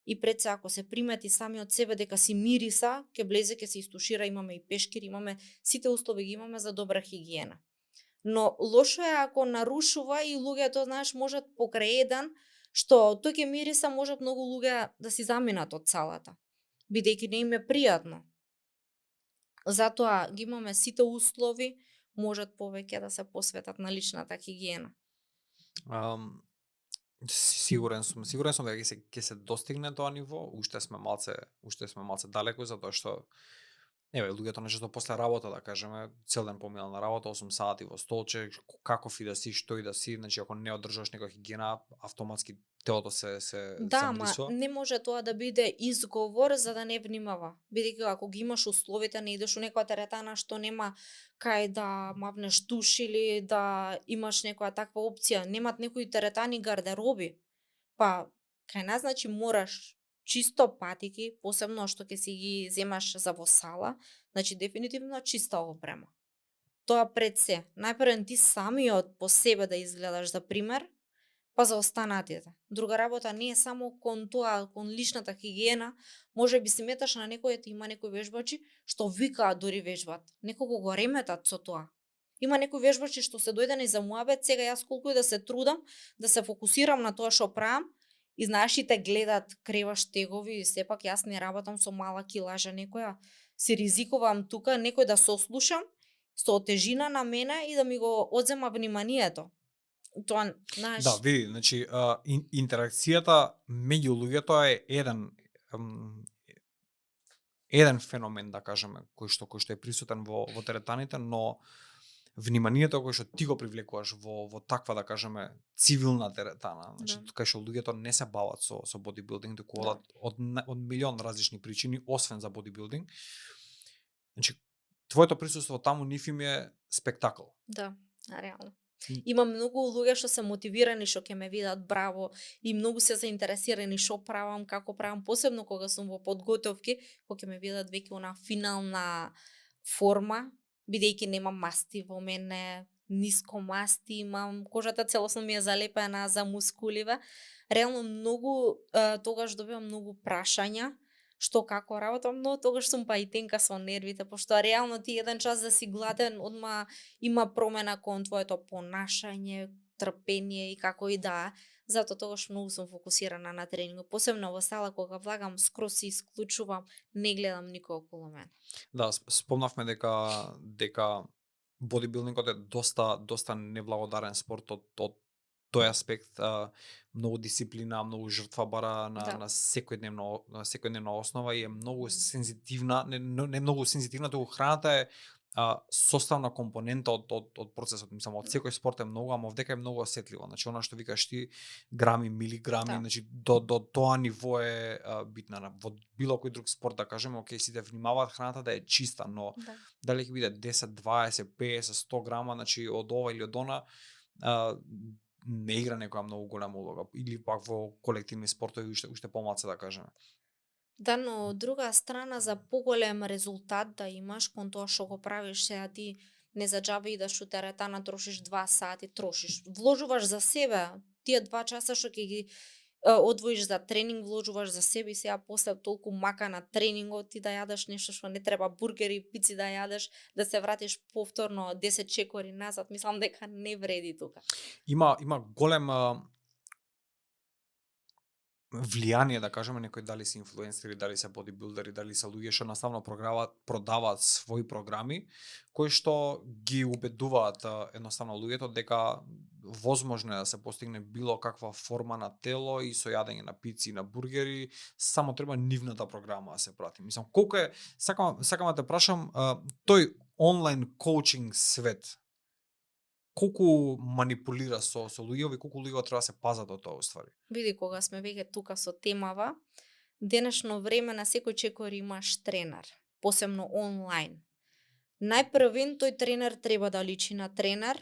И пред се ако се примети сами од себе дека си мириса, ќе влезе, ќе се истушира, имаме и пешкир, имаме сите услови ги имаме за добра хигиена. Но лошо е ако нарушува и луѓето, знаеш, можат покрај еден, што тој ќе мириса, можат многу луѓе да си заминат од салата, бидејќи не им е пријатно. Затоа ги имаме сите услови, можат повеќе да се посветат на личната хигиена. Ам, сигурен сум дека ќе се достигне тоа ниво, уште сме малце далеку затоа што еве луѓето нешто после работа да кажеме, цел ден поминал на работа, 8 сати во столче, каков и да си, што и да си, значи ако не одржуваш некоја хигиена, автоматски телото се Да, ама замрисува. не може тоа да биде изговор за да не внимава. Бидејќи ако ги имаш условите, не идеш у некоја теретана што нема кај да мавнеш туш или да имаш некоја таква опција. Немат некои теретани гардероби. Па, кај нас, значи, мораш чисто патики, посебно што ќе си ги земаш за во сала, значи дефинитивно чиста опрема. Тоа пред се. Најпрвен ти самиот по себе да изгледаш за пример, па за останатите. Друга работа не е само кон тоа, кон личната хигиена, може би си меташ на некој, ете има некои вежбачи што викаат дури вежбат. Некого го реметат со тоа. Има некои вежбачи што се дојдени за муабет, сега јас колку и да се трудам, да се фокусирам на тоа што правам, и знаеш и те гледат креваш тегови, и сепак јас не работам со мала килажа, некоја си ризикувам тука, некој да сослушам со тежина на мене и да ми го одзема вниманието. Тоа, знаеш, Да, види, значи интеракцијата меѓу луѓето е еден феномен, да кажеме, кој што е присутен во теретаните, но вниманието кој што ти го привлекуваш во таква, да кажеме, цивилна теретана, значи Да. кај што луѓето не се бават со бодибилдинг, туку Да. одат од милион различни причини, освен за бодибилдинг. Значи твоето присуство таму нив им е спектакл. Да, реално. М. Има многу луѓе што се мотивирани што ќе ме видат браво и многу се заинтересирани што правам, како правам, посебно кога сум во подготовки, кога ќе ме видат веќе она финална форма, бидејќи немам масти во мене, ниско масти имам, кожата целосно ми е залепена за мускуливе. Реално многу тогаш добивам многу прашања што како работам, но тогаш сум па и тенка со нервите, пошто реално ти еден час да си гладен, одма има промена кон твоето понашање, трпение и како и да. Затоа тогаш многу сум фокусирана на тренингот, посебно во сала кога влагам, скроз се исклучувам, не гледам никој околу мене. Да, спомнавме дека бодибилдингот е доста неблагодарен спорт од тој аспект, многу дисциплина, многу жртва бара Да. на секојдневна основа и е многу сензитивна, не многу сензитивна, туку храната е составна компонента од процесот, мислам, од секој спорт е многу, ама овдека е многу осетливо. Значи она што викаш ти, грами, милиграми, Да. значи до тоа ниво е битна. Во било кој друг спорт, да кажеме, окей, сите внимаваат храната да е чиста, но Да. дали ќе биде 10, 20, 50, 100 грама, значи од ова или од она, не игра некоја многу голема улога, или пак во колективни спортови уште помалку да кажеме. Да, но од друга страна за поголем резултат да имаш кон тоа што го правиш сега ти не за џабе идеш у теретана, трошиш 2 сати, вложуваш за себе, тие 2 часа што ќе ги одвоиш за тренинг, вложуваш за себе и сега после толку мака на тренингот ти да јадеш нешто што не треба, бургери, пици да јадеш, да се вратиш повторно 10 чекори назад, мислам дека не вреди тука. Има голем влијание, да кажеме, некои дали се инфлуенсери, дали се бодибилдери, дали се луѓе што наставно продаваат своји програми, кои што ги убедуваат едноставно луѓето дека возможно е да се постигне било каква форма на тело и со јадење на пици и на бургери, само треба нивната програма да се прати. Мислам, колку е, сакам да те прашам, тој онлайн коучинг свет, колку манипулира со луѓе и колку луѓе треба да се пазат од тоа уствари? Види, кога сме веќе тука со темава, денешно време на секој чекор имаш тренер, посебно онлайн. Најпрвен тој тренер треба да личи на тренер,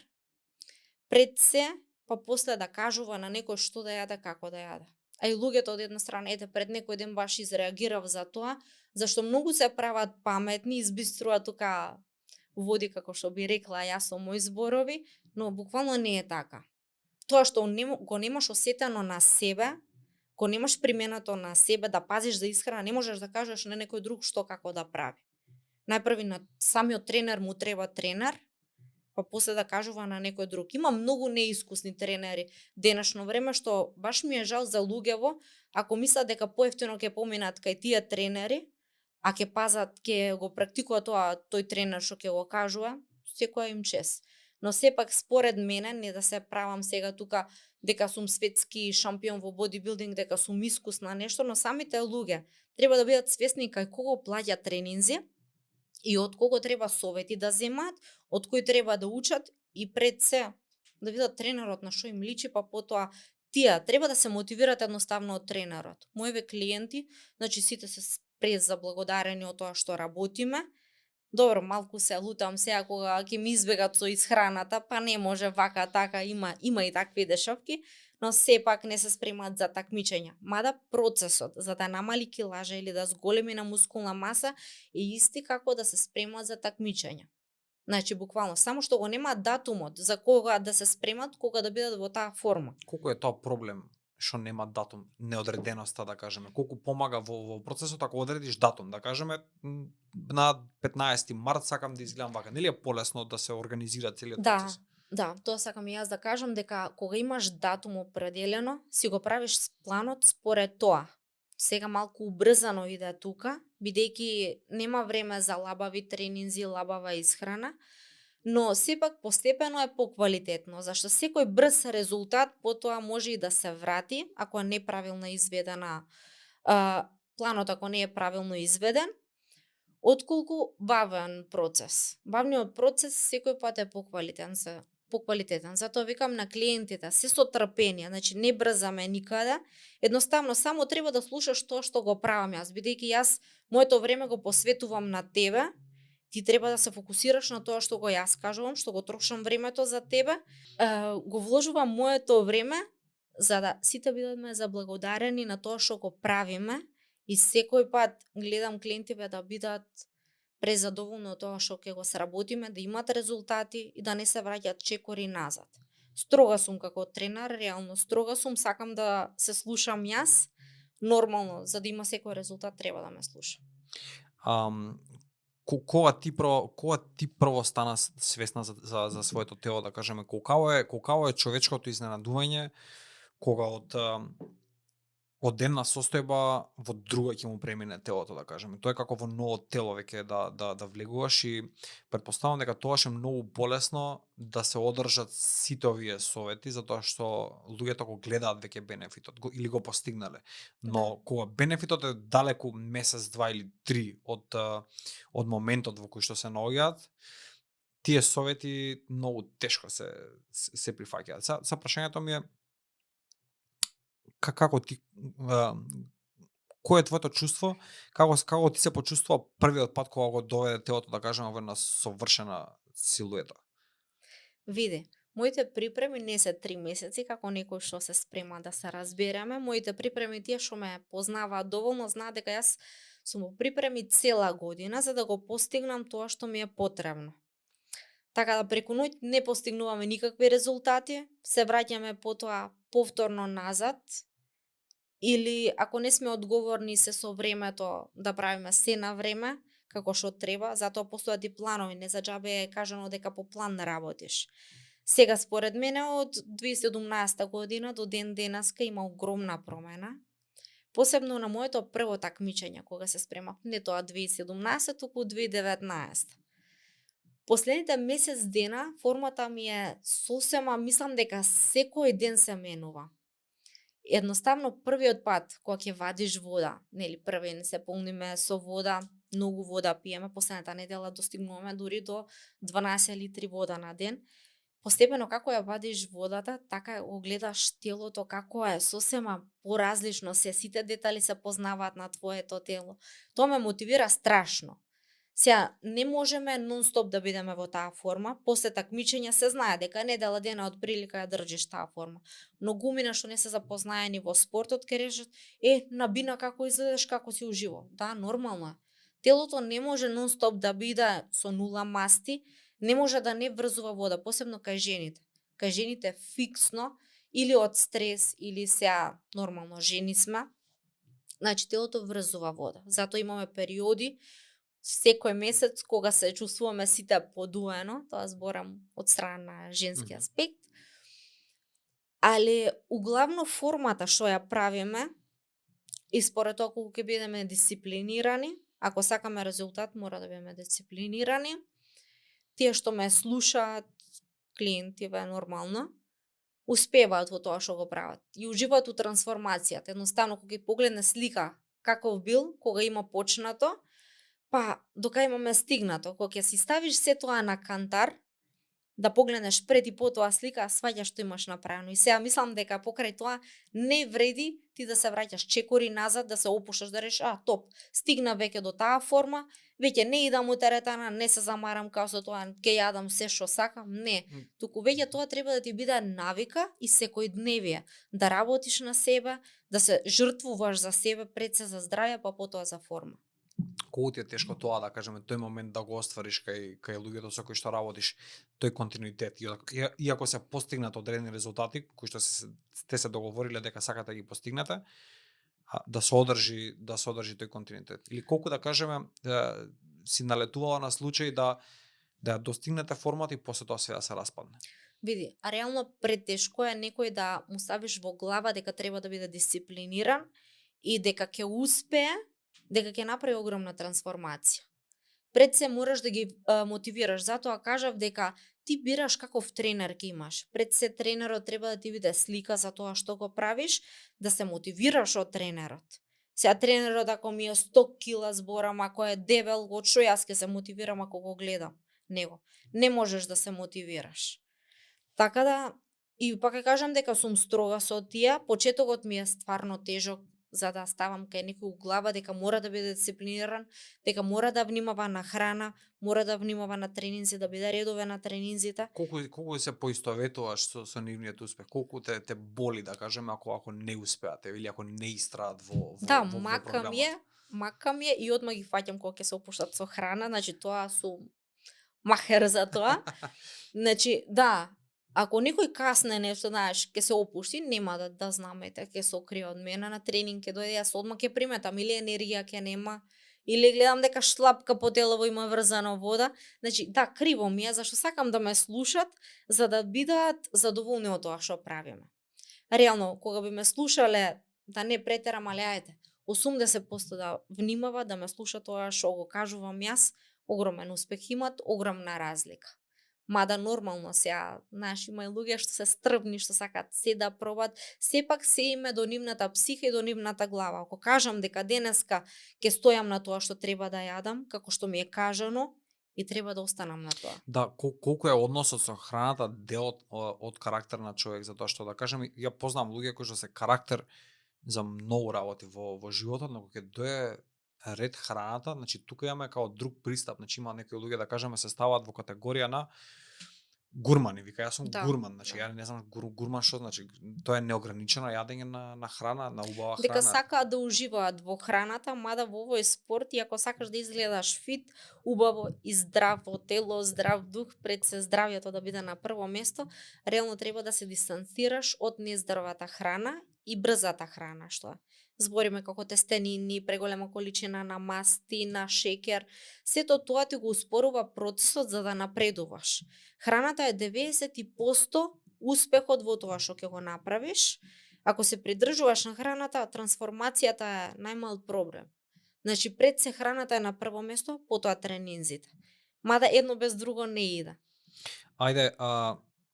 пред се, па после да кажува на некој што да јаде, како да јаде. А и луѓето од една страна, ете, пред некој ден баш изреагирав за тоа, зашто многу се прават паметни, избиструваат тука води, како што би рекла јас со мои зборови, но буквално не е така. Тоа што го немаш осетено на себе, Кога немаш применато на себе да пазиш за исхрана, не можеш да кажеш на некој друг што како да прави. Најпрви на самиот тренер му треба тренер, па после да кажува на некој друг. Има многу неискусни тренери денешно време што баш ми е жал за луѓево, ако мислат дека поевтино ќе поминат кај тие тренери, а ќе пазат, ќе го практикуваат тоа тој тренер што ќе го кажува, секоја им чест. Но сепак според мене, не да се правам сега тука дека сум светски шампион во бодибилдинг, дека сум искусна нешто, но самите луѓе треба да бидат свесни кај кого плаќаат тренинзи и од кого треба совети да земаат, од кој треба да учат и пред се да видат тренерот на што им личи, па потоа тие треба да се мотивираат едноставно од тренерот. Моите клиенти, значи сите се презаблагодарени од тоа што работиме. Добро, малку се лутам сега кога ќе ми избегат со исхраната, па не може вака, така, има и такви дешавки, но сепак не се спремаат за такмичења. Мада процесот за да намали килажа или да зголеми на мускулна маса е исти како да се спремаат за такмичења. Значи, буквално, само што го нема датумот за кога да се спремат, кога да бидат во таа форма. Колку е тоа проблем што нема датум, неодреденоста, да кажеме? Колку помага во процесот ако одредиш датум, да кажеме на 15 март сакам да изгледам вака. Нели е полесно да се организира целиот процес? Да, тоа сакам и јас да кажам дека кога имаш датум определено, си го правиш планот според тоа. Сега малку убрзано иде тука, бидејќи нема време за лабави тренинзи, лабава исхрана, но сепак постепено е поквалитетно, зашто секој брз резултат потоа може и да се врати ако е неправилно изведена планот, ако не е правилно изведен, отколку бавен процес. Бавниот процес секој пат е поквалитетен. Затоа викам на клиентите, се со трпение, значи не брзаме никаде, едноставно само треба да слушаш тоа што го правам јас, бидејќи јас моето време го посветувам на тебе, ти треба да се фокусираш на тоа што го јас кажувам, што го трошам времето за тебе, го вложувам моето време за да сите бидеме заблагодарени на тоа што го правиме и секој пат гледам клиентите да бидат презадоволни од тоа што ќе го сработиме, да имат резултати и да не се враќаат чекори назад. Строга сум како тренер, реално строга сум, сакам да се слушам јас, нормално, за да има секој резултат треба да ме слуша. Кога ти прво стана свесна за своето тело, да кажеме, колкаво е човечкото изненадување кога од една состојба во друга ќе му премине телото, да кажеме. Тоа е како во ново тело веќе да влегуваш и претпоставувам дека тоаш е многу полесно да се одржат сите овие совети затоа што луѓето го гледаат веќе бенефитот или го постигнале. Но кога бенефитот е далеку месец, два или три од моментот во кој што се наоѓаат, тие совети многу тешко се прифаќаат. Са прашањето ми е како ти кој е твоето чувство, како ти се почувствува првиот пат кога го доведе телото, да кажеме, во една совршена силуета? Види, моите припреми не се 3 месеци, како некој што се спрема да се разбереме. Моите припреми, тие што ме познаваат доволно, знаат дека јас сум во припреми цела година за да го постигнам тоа што ми е потребно. Така да преку ноќ не постигнуваме никакви резултати, се враќаме потоа повторно назад, или ако не сме одговорни се со времето да правиме се на време, како што треба, затоа постојат и планови, не за џабе е кажано дека по план не работиш. Сега според мене од 2017 година до ден денеска има огромна промена. Посебно на моето прво такмичење кога се спремав, не тоа 2017, туку 2019. Последните месец дена формата ми е сосема, мислам дека секој ден се менува. Едноставно првиот пат кога ќе вадиш вода, нели први не се полниме со вода, многу вода пиеме, последната недела достигнуваме дури до 12 литри вода на ден. Постепено како ја вадиш водата, така го гледаш телото како е, сосема поразлично се, сите детали се познаваат на твоето тело. Тоа ме мотивира страшно. Сега, не можеме нон-стоп да бидеме во таа форма, после такмичење се знае дека недела дена од прилика ја држиш таа форма. Но гумина што не се запознаени во спортот ке речат, набина како изгледаш, како си уживо. Да, нормално е. Телото не може нон-стоп да биде со нула масти, не може да не врзува вода, посебно кај жените. Кај жените фиксно или од стрес, или сега нормално жени сме, значи телото врзува вода. Затоа имаме периоди секој месец кога се чувствуваме сите подуено, тоа зборам од страна на женски аспект. Али углавно формата што ја правиме и според тоа колку ќе бидеме дисциплинирани, ако сакаме резултат мора да бидеме дисциплинирани. Тие што ме слушаат, клиентиве нормално, успеваат во тоа што го прават и уживаат у трансформацијата. Едноставно кога ги погледне слика каков бил кога има почнато, па до кај имаме стигнато. Кога ќе си ставиш се тоа на кантар, да погледнеш пред и потоа слика, сваѓаш што имаш направено. И сега мислам дека покрај тоа не вреди ти да се враќаш чекори назад, да се опушташ, да речеш, топ, стигна веќе до таа форма, веќе не идам у теретана, не се замарам као со тоа, ќе јадам се што сакам, не. Туку веќе тоа треба да ти биде навика и секојдневие, да работиш на себе, да се жртвуваш за себе, пред се за здравје, па потоа за форма. Колку ти е тешко тоа, да кажеме, тој момент да го оствариш кај луѓето со кои што работиш, тој континуитет, иако се постигнат одредени резултати кои што сте се договориле дека сакате да ги постигнете, да се одржи тој континуитет. Или колку да кажеме си налетувала на случај да достигнете формата и после тоа се да се распадне. Види, реално претешко е некој да му ставиш во глава дека треба да биде дисциплиниран и дека ќе успее, дека ќе направи огромна трансформација. Пред се мораш да ги мотивираш, затоа кажав дека ти бираш каков тренер ќе имаш. Пред се тренерот треба да ти биде слика за тоа што го правиш, да се мотивираш од тренерот. Сега тренерот ако ми е 100 кила зборам, ако е дебел, од што јас ќе се мотивирам ако го гледам него. Не можеш да се мотивираш. Така да, и пак ќе кажам дека сум строга со тие, почетокот ми е стварно тежок за да ставам кај некој у глава дека мора да биде дисциплиниран, дека мора да внимава на храна, мора да внимава на тренинзи, да биде редовен на тренинзите. Колку се поистоветуваш со нивниот успех? Колку те боли, да кажеме, ако не успеате или ако не истраат во програмот? Мака ми е и одма ги фаќам кога ќе се опуштат со храна, значи тоа сум махер за тоа. Значи, да, ако некој касне нешто, знаеш, ќе се опушти, нема да знамете, ќе се окрие од мене на тренинг, ќе дојде, јас одма ќе приметам, или енергија ќе нема, или гледам дека шлапка по телово има врзана вода. Значи, да, криво ми е, зашто сакам да ме слушат, за да бидат задоволни од тоа што правиме. Реално, кога би ме слушале, да не претерам, али ајде, 80% да внимава, да ме слуша тоа што го кажувам јас, огромен успех имат, огромна разлика. Мада нормално сега, знаеш, има и луѓе што се стрбни, што сакаат се да пробат, сепак се име до нивната психа и до нивната глава. Ако кажам дека денеска ќе стојам на тоа што треба да јадам, како што ми е кажано, и треба да останам на тоа. Да, колку е односот со храната дел од карактер на човек, затоа што да кажем, ја познам луѓе кои што се карактер за многу работи во животот, но кога ќе дое ред храната, значи тука имаме као друг пристап, значи има некои луѓе да кажеме се ставаат во категорија на гурмани, вика јас сум гурман, значи ја не знам гурман што значи, тоа е неограничено јадење на храна, на убава храна. Дека сакаат да уживаат во храната, мада во овој спорт и ако сакаш да изгледаш фит, убаво и здраво тело, здрав дух, пред се здравјето да биде на прво место, реално треба да се дистанцираш од нездравата храна и брзата храна, што збориме како тестенини, преголема количина на масти, на шекер, сето тоа ти го успорува процесот за да напредуваш. Храната е 90% успехот во тоа што ќе го направиш. Ако се придржуваш на храната, трансформацијата е најмал проблем. Значи пред се храната е на прво место, потоа тренинзите. Мада едно без друго не иде. Ајде,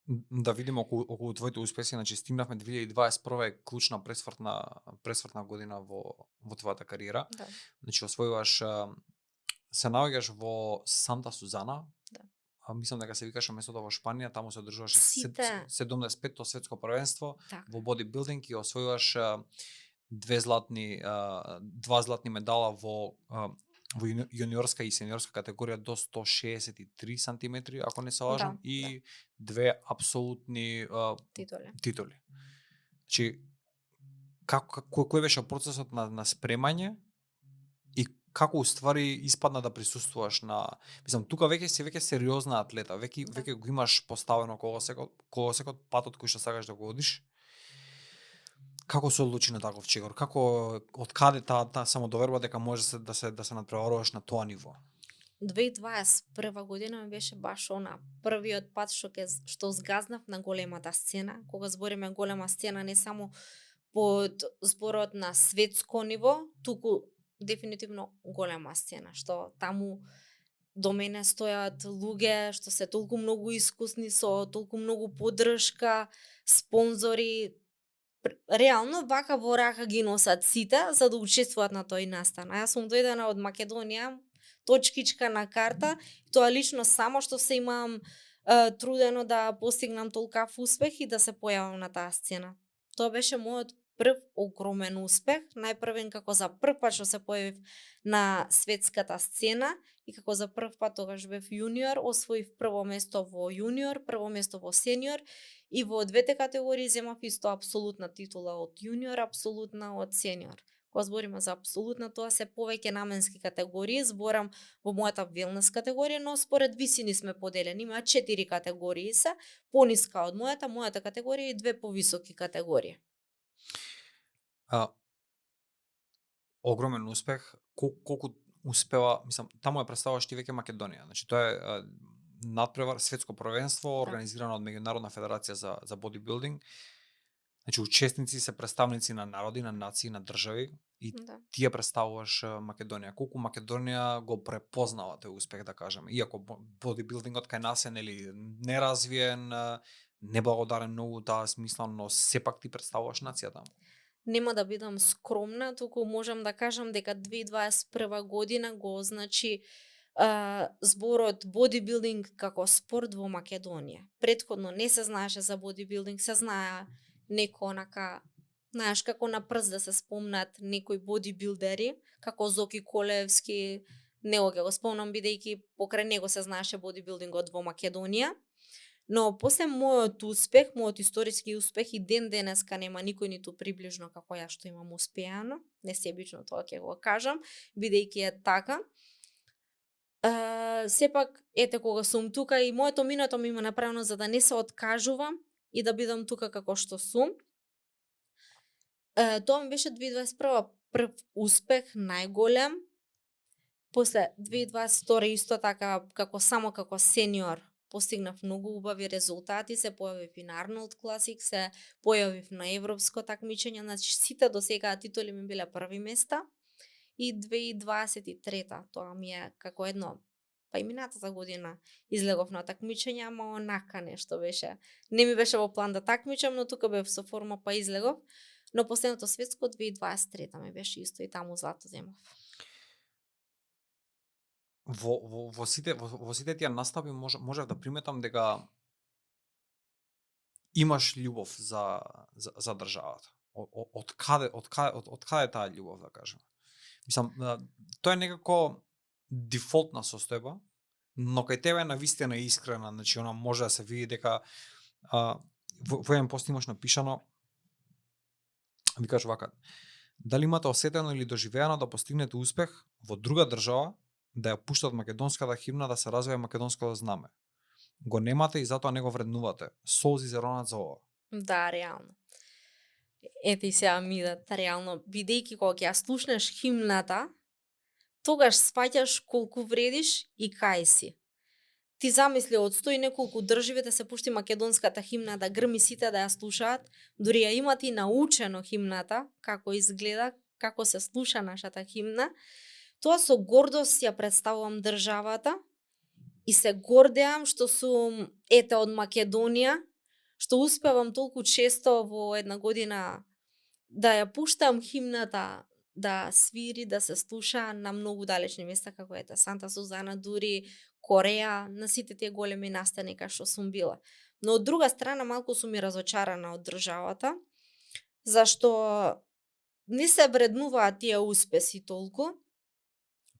да видиме околу твоите успеси, значи стигнавме 2021 е клучна пресвртна година во твојата кариера. Да. Значи освојуваш, се наоѓаш во Санта Сузана. Да. Мислам дека се викаше местото во Шпанија, таму се одржуваше 75-то светско првенство во бодибилдинг и освојуваш два златни медала во јуниорска и сениорска категорија до 163 сантиметри, ако не се лажам, и две апсолутни титули. Значи, кој беше процесот на спремање и како уствари испадна да присуствуваш на, мислам, тука веќе си сериозна атлета, веќе го имаш поставено кога секој патот кој што сакаш да го одиш Како се одлучи на таков чекор? Како од каде таа самодоверба дека може да се надпреваруваш на тоа ниво? 2021 година ми беше баш првиот пат што згазнав на големата сцена. Кога збориме голема сцена, не само под зборот на светско ниво, туку дефинитивно голема сцена, што таму до мене стојат луѓе што се толку многу искусни, со толку многу поддршка, спонзори. Реално вака во рака ги носат сите за да учествуваат на тој настан. А јас сум дојдена од Македонија, точкичка на карта, и тоа лично само што се имам трудено да постигнам толкав успех и да се појавам на таа сцена. Тоа беше мојот прв огромен успех, најпрвен како за прв пат што се појавив на светската сцена и како за прв пат тогаш бев јуниор, освоив прво место во јуниор, прво место во сениор и во двете категории земав исто апсолутна титула од јуниор, апсолутна од сениор. Кога збориме за апсолутна, тоа се повеќе наменски категории, зборам во мојата велнес категорија, но според висини сме поделени, има 4 категории се, пониска од мојата категорија и 2 повисоки категории. Огромен успех. Колку успева, мислам, таму ја представуваш ти веќе Македонија. Значи тоа е надпревар светско првенство организирано од Меѓународна федерација за бодибилдинг. Значи учесници се представници на народи, на нации, на држави и ти ја представуваш Македонија. Колку Македонија го препознава тој успех, да кажеме, иако бодибилдингот кај нас е неразвиен, неблагодарен многу таа смисла, но сепак ти представуваш нација таму. Нема да бидам скромна, туку можам да кажам дека 2021 година го означи зборот бодибилдинг како спорт во Македонија. Претходно не се знаеше за бодибилдинг, се знае некој онака, знаеш, како на прст да се спомнат некои бодибилдери, како Зоки Колевски, него ќе го спомнам бидејќи покрај него се знаеше бодибилдингот во Македонија. Но после мојот успех, мојот историски успех и ден денеска нема никој ниту приближно како ја што имам успеано, несебично тоа ќе го кажам, бидејќи е така. Сепак, ете, кога сум тука и моето минато ми има направено за да не се откажувам и да бидам тука како што сум. Тоа ми беше 2021 прв успех, најголем. После 2022 исто така, како сениор, постигнав многу убави резултати, се појавив и на Арнолд Класик, се појавив на европско такмичење, значи сите до сега титули ми биле први места. И 2023 тоа ми е како едно, па и минатата година излегов на такмичење, ама онака нешто беше. Не ми беше во план да такмичам, но тука бев со форма па излегов. Но последното светско 2023 ми беше исто и таму злато земав. Во сите тие настави можев да приметам дека имаш љубов за државата. Од каде таа љубов, да кажеме? Мислам, тоа е некако дефолтна состојба, но кај тебе е навистина искрена, значи она може да се види дека во еден пост имаш напишано, ми кажеш вака: дали имате осетено или доживеано да постигнете успех во друга држава, да ја пуштат македонската химна, да се развива македонското знаме? Го немате и затоа не го вреднувате. Солзи се ронат за ова. Да, реално. Ете и сега ми реално, бидејќи кога ќе ја слушнеш химната, тогаш сваќаш колку вредиш и кај си. Ти замисли од 100 и неколку држави да се пушти македонската химна, да грми сите да ја слушаат, дури ја имат и научено химната, како изгледа, како се слуша нашата химна. Тоа со гордост ја представувам државата и се гордеам што сум од Македонија, што успевам толку често во една година да ја пуштам химната, да свири, да се слуша на многу далечни места како Санта Сузана, дури Кореја, на сите тие големи настани кај што сум била. Но од друга страна малку сум и разочарана од државата, зашто не се вреднуваат тие успеси толку,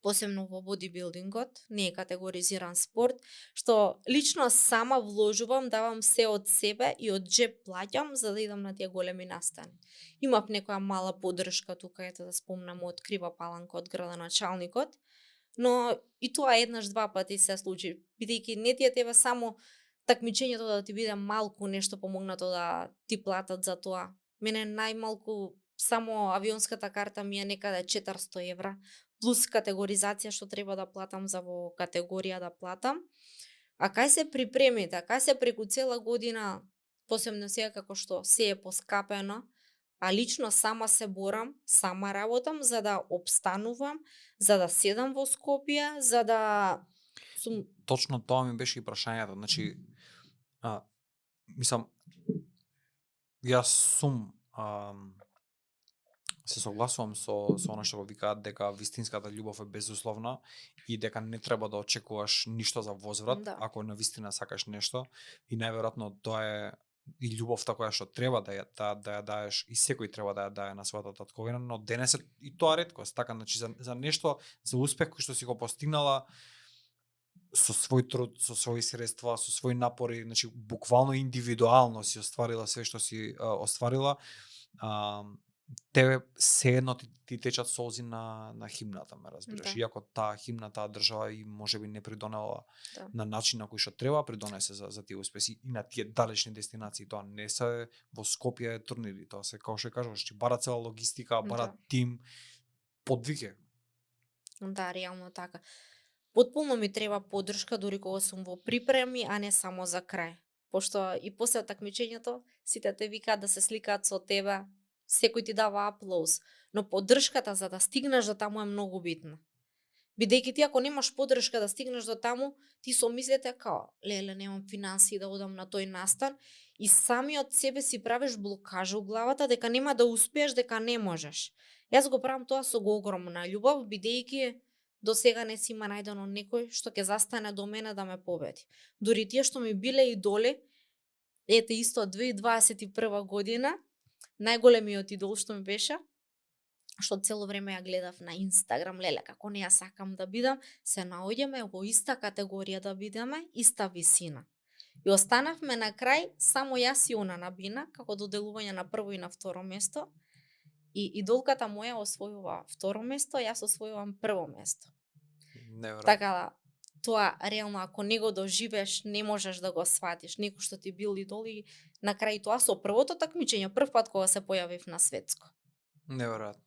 посебно во бодибилдингот, не е категоризиран спорт, што лично сама вложувам, давам се од себе и од джеб плаќам за да идам на тие големи настани. Имав некоја мала поддршка тука, ето да спомнам, од Крива Паланка, од градоначалникот, но и тоа еднаш-два пати се случи, бидејќи не ти е тебе само такмичењето да ти биде малку нешто помогнато да ти платат за тоа. Мене најмалку само авионската карта ми е некаде 400 евра, плюс категоризација што треба да платам за во категорија да платам. А кај се припремите, кај се преку цела година, посебно сега како што се е поскапено, а лично сама се борам, сама работам за да обстанувам, за да седам во Скопје, за да сум Точно тоа ми беше и прашањето. Значи, мислам, јас сум се согласувам со она што го викаат дека вистинската љубов е безусловна и дека не треба да очекуваш ништо за возврат, Да. ако навистина сакаш нешто, и најверојатно тоа е и љубовта која што треба да ја даеш, и секој треба да ја дае на својата татковина, но денес е и тоа реткост, така, значи за нешто, за успех кој што си го постигнала со свој труд, со своји средства, со своји напори, значи буквално индивидуално си остварила све што си остварила, тебе seедно ти течат солзи на химната, ме разбираш. Да. Иако таа химна, таа држава и можеби не придонела Да. на начин на кој што треба, придонесе за тие успеси и на тие далечни дестинации. Тоа не се во Скопје турнири, тоа се како што кажуваш, че бара цела логистика, бара Да. тим, подвиге. Да, реално така. Потполно ми треба поддршка дури кога сум во припреми, а не само за крај. Пошто и после такмичењето сите те викаат да се сликаат со тебе, секој ти дава аплауз, но поддршката за да стигнеш до таму е многу битна. Бидејќи ти ако немаш поддршка да стигнеш до таму, ти со мислите као, леле, немам финансии да одам на тој настан и самиот себе си правиш блокажа у главата дека нема да успееш, дека не можеш. Јас го правам тоа со го огромна љубов, бидејќи до сега не си има најдено некој што ќе застане до мене да ме победи. Дури тие што ми биле идоли, ете исто 2021 година, најголемиот идол што ми беше, што цело време ја гледав на Инстаграм, леле, како не ја сакам да бидам, се наоѓаме во иста категорија да бидеме, иста висина. И останавме на крај само јас и она на Бина, како доделување на прво и на второ место. И идолката моја освојува второ место, јас освојувам прво место. Неверојатно. Така да, тоа реално ако не го доживееш, не можеш да го сватиш. Некој што ти бил идол и на крај тоа со првото такмичење, прв пат кога се појавив на светско. Неверојатно.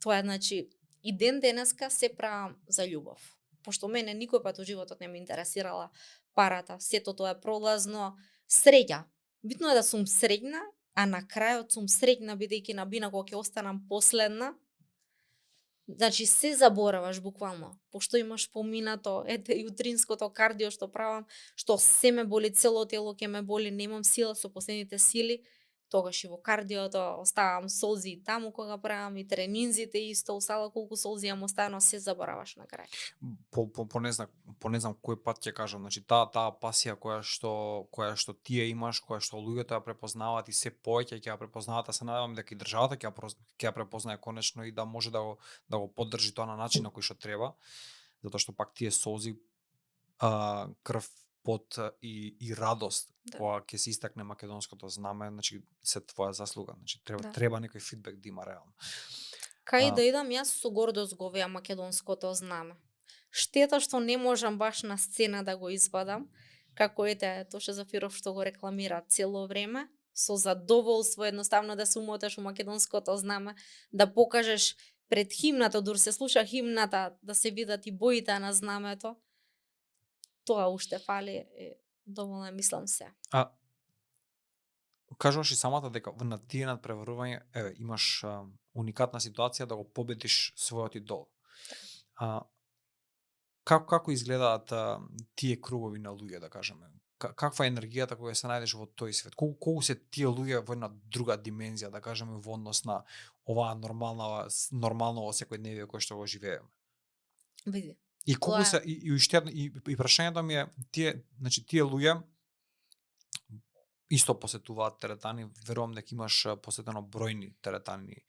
Тоа е, значи, и ден денеска се правам за љубов. Пошто мене никој пат во животот не ме интересирала парата, сето тоа е пролазно, среќа. Битно е да сум среќна, а на крајот сум среќна бидејќи на Бина кога ќе останам последна. Значи се забораваш буквално, пошто имаш поминато, ете и утринското кардио што правам, што се ме боли, цело тело ќе ме боли, немам сила со последните сили, тогаш и во кардиото оставам солзи и таму кога правам и тренинзите исто, у сала колку солзи јам оставено, се забораваш на крај. По не знам кој пат ќе кажам, значи таа пасија која што тие имаш, која што луѓето ја препознаваат и се повеќе ќе ја препознаваат, а се надевам дека и државата ќе ја препознае конечно и да може да го поддржи тоа на начин на кој што треба, затоа што пак тие солзи, крв, пот и радост Да. кога ќе се истакне македонското знаме, значи се твоја заслуга, значи Да. треба некој фидбек да има реално. Кај да идам јас со гордост го веа македонското знаме. Штета што не можам баш на сцена да го извадам, како ете Тоше Зафиров што го рекламира цело време, со задоволство едноставно да се умоташ у македонското знаме, да покажеш пред химната, дур се слуша химната, да се видат и боите на знамето. Тоа уште фали, доволно мислам се. Кажуваш и самата дека на тие надпреварување, имаш уникатна ситуација да го победиш својот идол. Како изгледаат тие кругови на луѓе, да кажеме? Каква е енергијата кога се најдеш во тој свет? Колку се тие луѓе во една друга димензија, да кажеме, во однос на оваа нормално во секојдневие кој што го живееме? Види. И колку Тоа е. се и уште и прашањето ми е тие луѓе исто посетуваат теретани, верувам дека имаш посетено бројни теретани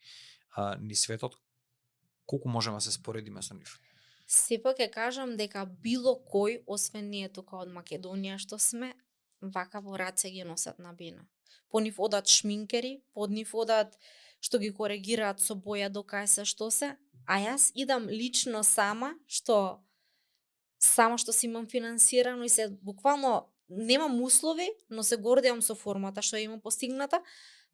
низ светот. Колку можеме да се споредиме со нив? Сепак ќе кажам дека било кој, освен ние тука од Македонија што сме, вака во раце ги носат на Бина. По нив одат шминкери, по нив одат што ги коригираат со боја до кај се што се, а јас идам лично сама што си имам финансирано и се буквално немам услови, но се гордеам со формата што имам постигната,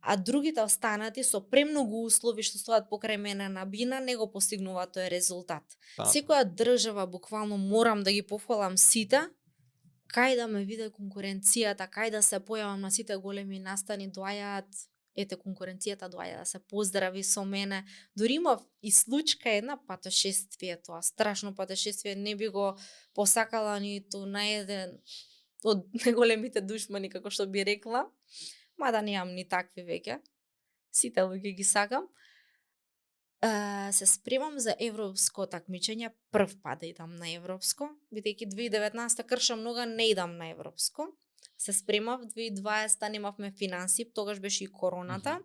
а другите останати со премногу услови што стојат покрај мене на бина не го постигнуваат тој резултат. Секоја држава, буквално морам да ги пофалам сите, кај да ме виде конкуренцијата, кај да се појавам на сите големи настани, доаѓаат, ете конкуренцијата доаѓа да се поздрави со мене. Дури имав и случка една патешествие, тоа страшно патешествие, не би го посакала ниту на еден од најголемите душмани, како што би рекла, мада немам ни такви веќе, сите луѓе ги сакам. Се спремам за европско такмичење, прв пат да идам на европско, бидејќи 2019 кршам нога, не идам на европско. Се спремав, 2020 немавме финанси, тогаш беше и короната.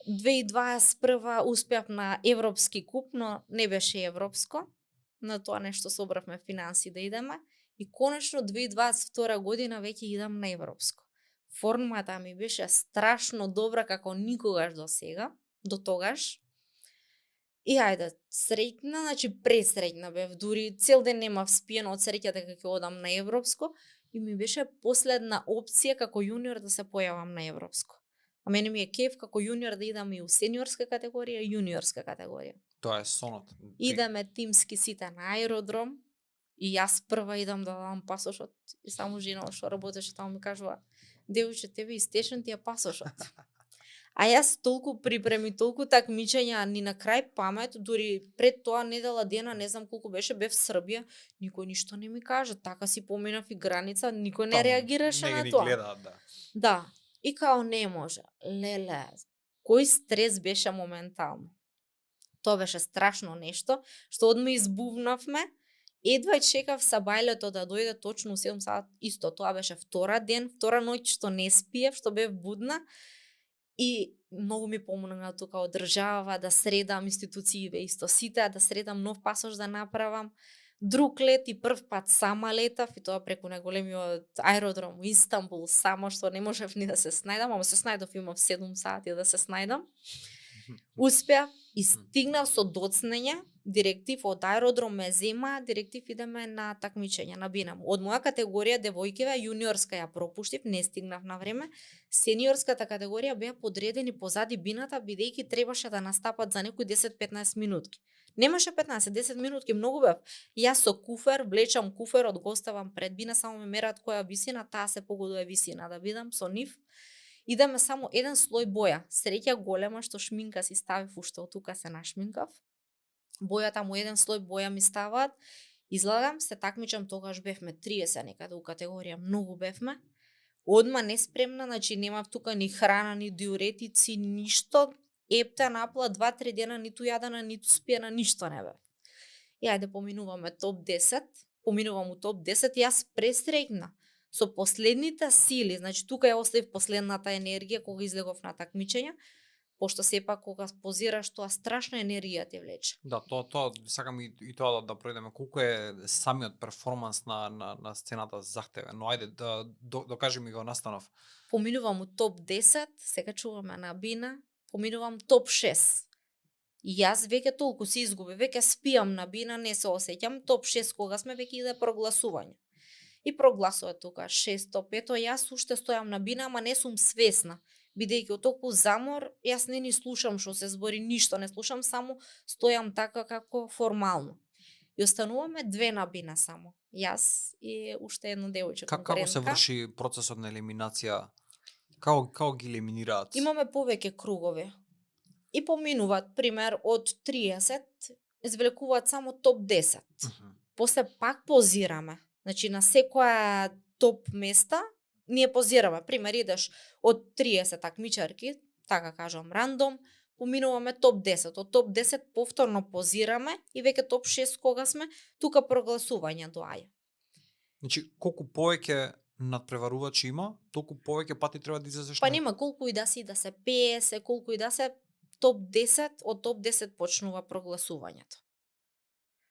2021 успеав на европски куп, но не беше европско. На тоа нешто собравме финанси да идеме. И конечно 2022 година веќе идам на европско. Формата ми беше страшно добра како никогаш до сега, до тогаш. И ајде, среќна, значи пресреќна бев, дури цел ден немав спиено од среќа дека ќе одам на европско и ми беше последна опција како јуниор да се појавам на европско. А мене ми е кеф како јуниор да идам и у сениорска категорија и јуниорска категорија. Тоа е сонот. Идеме тимски сите на аеродром и јас прва идам да дадам пасошот и само жена што работеше таму ми кажува: "Девојче, тебе истечен ти е пасошот." А јас толку припреми, толку такмичења, ни на крај памет, дури пред тоа недела дена, не знам колку беше, бев в Србија, никој ништо не ми кажа, така си поминав и граница, никој не реагираше на тоа. Гледаат, да. Да, и као не може. Леле, кој стрес беше моментално. Тоа беше страшно нешто, што одма избувнавме, едва чекав сабајлето да дојде точно у 7 сат, исто, тоа беше втора ноќ што не спиев, што бев будна, и многу ми помогна тука од држава да средам институциите исто сите, да средам нов пасош да направам. Друг лет и прв пат сама летав и тоа преку најголемиот аеродром у Истанбул, само што не можев ни да се снајдам, ама се снајдов, имав 7 сати да се снајдам. Успеав и стигнав со доцнење, директив од аеродром ме зема, директив идеме на такмичење на бина. Од моја категорија девојкиве, јуниорска ја пропуштив, не стигнав на време. Сениорската категорија беа подредени позади бината, бидејќи требаше да настапат за некои 10-15 минутки. Немаше 15-10 минутки, многу бев. Јас со куфер, влечам куферот, го оставам пред бина, само ме мерат која висина, таа се погодува висина да бидам со нив. Идеме само еден слој боја. Среќа голема што шминка си ставив, уште од тука се нашминкав. Бојата му еден слој боја ми ставаат. Излагам, се такмичам, тогаш бевме 30 некаде у категорија, многу бевме. Одма неспремна, значи немав тука ни храна, ни диуретици, ништо. Епта напла 2-3 дена, ниту јадена, ниту спиена, ништо не бев. И ајде поминуваме топ 10. Поминувам у топ 10 и јас пресреќна. Со последните сили, значи тука ја оставив последната енергија кога излегов на такмичење, пошто сепак кога позираш тоа страшна енергија те влече. Да, тоа сакам и тоа да пројдеме, колку е самиот перформанс на сцената захтевен. Но ајде да докажи ми го настанов. Поминувам у топ 10, сега чуваме на бина, поминувам топ 6. И јас веќе толку се изгуби, веќе спијам на бина, не се осеќам. Топ 6 кога сме веќе иде прогласување. И прогласува тука 605, јас уште стојам на бина, ама не сум свесна. Бидејќи од толку замор, јас не ни слушам што се збори, ништо не слушам, само стојам така како формално. И остануваме 2 на бина само. Јас и уште едно девојче конкурентка. Како се врши процесот на елиминација? Како ги елиминираат? Имаме повеќе кругови. И поминуваат, пример, од 30, извлекуваат само топ 10. После пак позираме. Значи на секоја топ места ние позираме. Пример, идеш од 30 такмичарки, така кажам, рандом, поминуваме топ 10. Од топ 10 повторно позираме и веќе топ 6 кога сме, тука прогласување доаѓа. Значи, колку повеќе надпреварувачи има, толку повеќе пати треба да излезеш. Па нема колку и да си да се пее, колку и да се топ 10, од топ 10 почнува прогласувањето.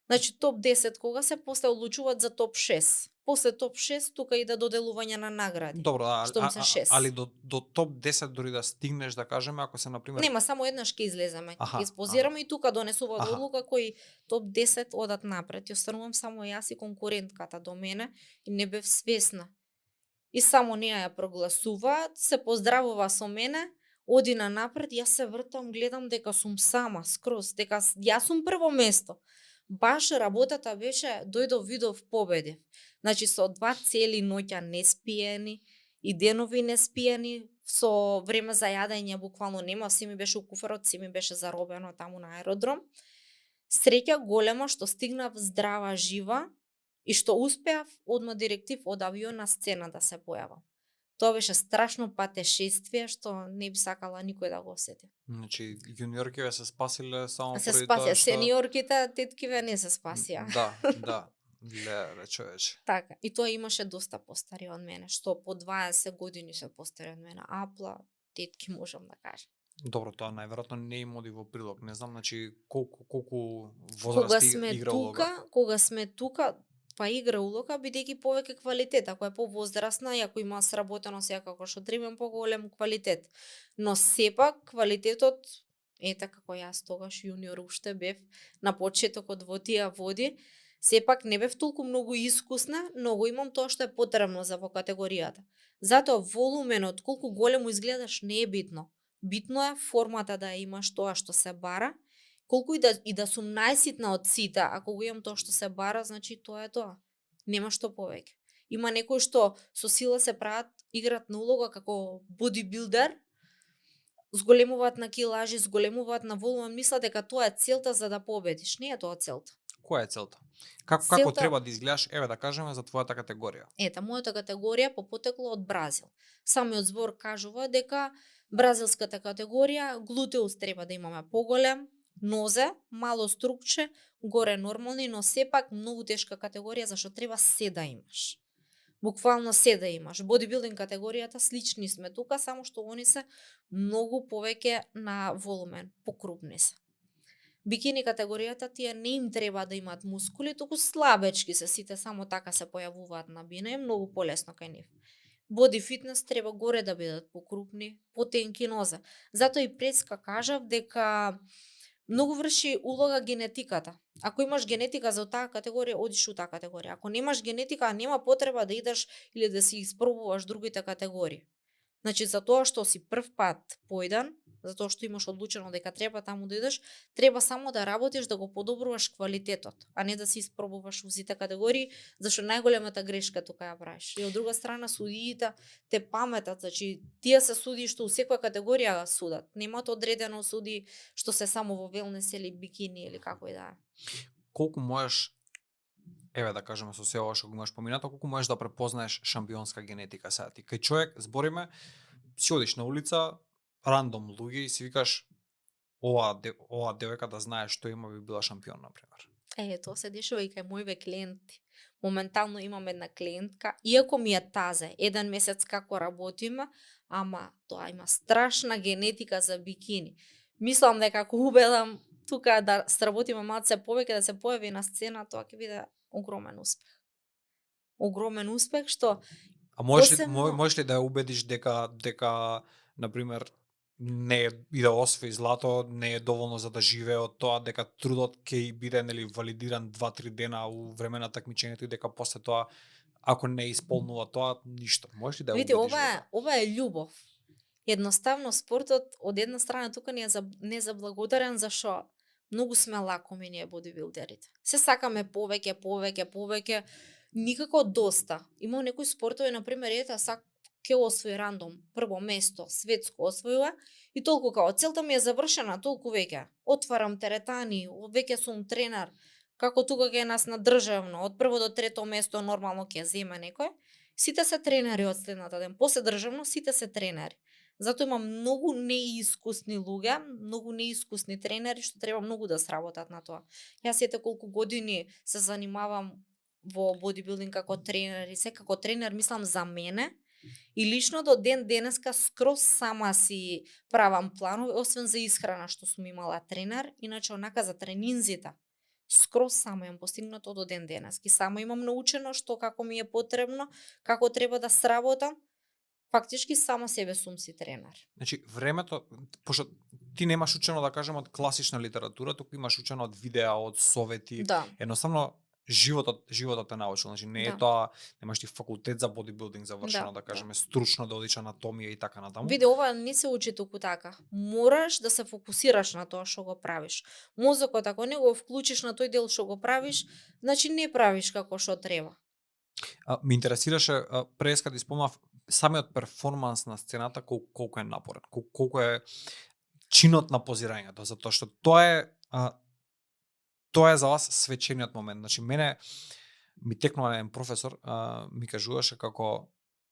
Значи топ 10 кога се после одлучуваат за топ 6. После топ 6 тука иде доделување на награди. Добро, али до топ 10 дори да стигнеш, да кажеме, ако се например нема, само еднаш ќе излеземе. Ќе изпозираме и тука донесуваат одлука кои топ 10 одат напред. И останувам само јас и конкурентката до мене и не бев свесна. И само неа ја прогласуваат, се поздравува со мене, оди на напред, јас се вртам, гледам дека сум сама, скроз, дека јас сум прво место. Баш работата беше, дојдов, видов, победив. Значи, со 2 цели ноќа неспиени, и денови неспиени, со време за јадење буквално нема, се ми беше у куфарот, се ми беше заробено таму на аеродром. Среќа голема што стигнав здрава, жива и што успеав одма директив од авион на сцена да се појавам. Тоа беше страшно патешествие што не би сакала никој да го осети. Значи, јуниоркиве се спасиле само Се поради спасија, тоа што... сениорките, теткиве не се спасија. Да, да. Леле, човече. Така, и тоа имаше доста постари од мене, што по 20 години се постари од мене. Апла, тетки можам да кажам. Добро, тоа најверојатно не им оди во прилог. Не знам, значи, колку Кога возрасти сме игра улога. кога сме тука, па игра улога, бидејќи повеќе квалитет, ако е повозрасна и ако има сработено секако што треба, поголем квалитет. Но сепак квалитетот, ете како јас тогаш јуниор уште бев на почетокот во тие води, сепак не бев толку многу искусна, но го имам тоа што е потребно за во категоријата. Затоа волуменот, колку големо изгледаш, не е битно. Битно е формата да ја имаш тоа што се бара, колку и да сум најситна од сите, ако го имам тоа што се бара, значи тоа е тоа. Нема што повеќе. Има некои што со сила се прават, играт на улога како бодибилдер, зголемуваат на килажи, зголемуваат на волумен, мислат дека тоа е целта за да победиш. Не е тоа целта. Која е целта? Како Целта- треба да изгледаш, еве да кажеме за твојата категорија? Ета, мојата категорија по потекло од Бразил. Самиот збор кажува дека бразилската категорија глутеус треба да имаме поголем, нозе, мало струкче, горе нормални, но сепак многу тешка категорија зашто треба се да имаш. Буквално се да имаш. Бодибилдинг категоријата слични сме тука, само што они се многу повеќе на волумен, покрупни се. Бикини категоријата тие не им треба да имаат мускули, туку слабечки се, сите само така се појавуваат на бина и многу полесно кај нив. Боди фитнес треба горе да бидат покрупни, потенки нозе. Затоа и преска кажав дека многу врши улога генетиката. Ако имаш генетика за таа категорија, одиш у таа категорија. Ако немаш генетика, нема потреба да идеш или да си испробуваш другите категории. Значи, за тоа што си прв пат појдан, за тоа што имаш одлучено дека треба таму да идеш, треба само да работиш да го подобруваш квалитетот, а не да си испробуваш у сите категории, зашто најголемата грешка тука ја правиш. И од друга страна, судиите те паметат, значи тие се суди што у секоја категорија судат. Немаат одредено суди што се само во велнес или бикини или како и да е. Колку можеш, еве да кажеме со се ова што го имаш поминато, колку можеш да препознаеш шампионска генетика сега ти? Кај човек, збориме, си одиш на улица, рандом луѓе и си викаш оваа девојка да знае што има би била шампион, например. Тоа се дешава и кај моиве клиенти. Моментално имам една клиентка, иако ми е тазе, 1 месец како работиме, ама тоа има страшна генетика за бикини. Мислам дека ако убедам тука да сработиме малце повеќе, да се појави на сцена, тоа ќе биде огромен успех. Огромен успех што А можеш ли, Посебно- можеш ли да ја убедиш дека например не е и да освои злато, не е доволно за да живее од тоа, дека трудот ќе биде нели валидиран 2-3 дена у време на такмичењето и дека после тоа ако не исполнува тоа, ништо. Можеш ли да ја видите, убедиш? ова е љубов. Едноставно спортот од една страна тука ни е незаблагодарен зашо многу сме лакоми ние бодибилдерите. Се сакаме повеќе, никако доста. Има некои спортови, например, ќе освои рандом прво место, светско освојува и толку као целта ми е завршена, толку веќе. Отварам теретани, веќе сум тренер, како тука кај нас на државно, од прво до трето место нормално ќе земе некој. Сите се тренери од следната ден, после државно сите се тренери. Затоа има многу неискусни луѓе, многу неискусни тренери што треба многу да сработат на тоа. Јас ете колку години се занимавам во бодибилдинг како тренер и секако тренер мислам за мене и лично до ден денеска скроз сама си правам планови, освен за исхрана што сум имала тренер, иначе онака за тренинзите скроз сама имам постигнато до ден денески. Само имам научено што како ми е потребно, како треба да сработам. Фактички сама себе сум си тренер. Значи, времето, пошто ти немаш учено, да кажем, од класична литература, туку имаш учено од видеа, од совети. Да. Едноставно, животот те научил, значи не е Да. тоа, немаш ти факултет за бодибилдинг завршено, да Да. кажеме, стручно да одиш анатомија и така натаму. Види, ова не се учи туку така. Мораш да се фокусираш на тоа што го правиш. Мозокот, ако не го вклучиш на тој дел што го правиш, значи не правиш како што треба. Ме интересираше пред кога ти спомнав самиот перформанс на сцената колку е напорен, колку е чинот на позирањето, затоа што тоа е за вас свечениот момент. Значи мене ми текнува еден професор, ми кажуваше како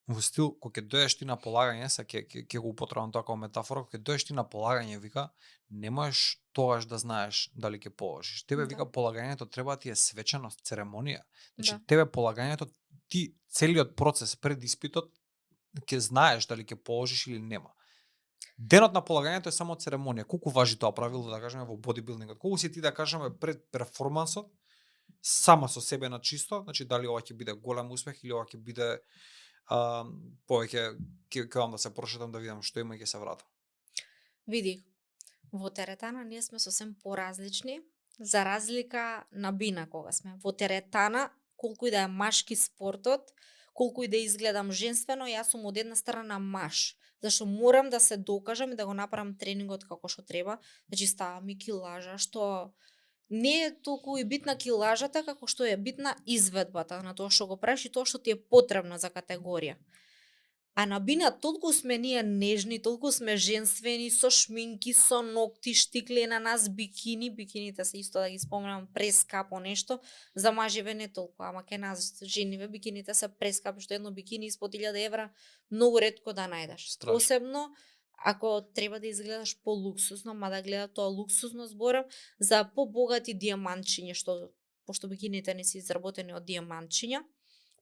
во стил кога ќе доеш ти на полагање, са ќе го употребам тоа како метафора, кога ќе доеш ти на полагање, вика, не можеш тогаш да знаеш дали ќе положиш. Тебе Да. вика полагањето треба да ти е свеченост, церемонија. Значи Да. тебе полагањето, ти целиот процес пред испитот ќе знаеш дали ќе положиш или нема. Денот на полагањето е само церемонија. Колку важи тоа правило, да кажеме, во бодибилдингот? Колку си ти, да кажеме, пред перформансот, сама со себе на чисто, значи дали ова ќе биде голем успех или ова ќе биде повеќе ќе одам да се прошетам да видам што има и ќе се вратам. Види, во теретана ние сме сосем поразлични, за разлика на бина кога сме. Во теретана, колку и да е машки спортот, колку и да изгледам женствено, јас сум од една страна маж. Зашто морам да се докажам и да го направам тренингот како што треба. Значи ставам и килажа, што не е толку и битна килажата како што е битна изведбата на тоа што го правиш и тоа што ти е потребно за категорија. А на бина толку сме ние нежни, толку сме женствени, со шминки, со ногти, штикли на нас, бикините се исто да ги споменам прескапо нешто, за маживе не толку, ама ке нас жениве бикините се прескапи, што едно бикини испод 1000 евра многу ретко да најдеш. Страшно. Посебно ако треба да изгледаш полуксузно, мада гледа тоа луксузно зборам, за побогати дијамантчиња, што пошто бикините не се изработени од дијамантчиња,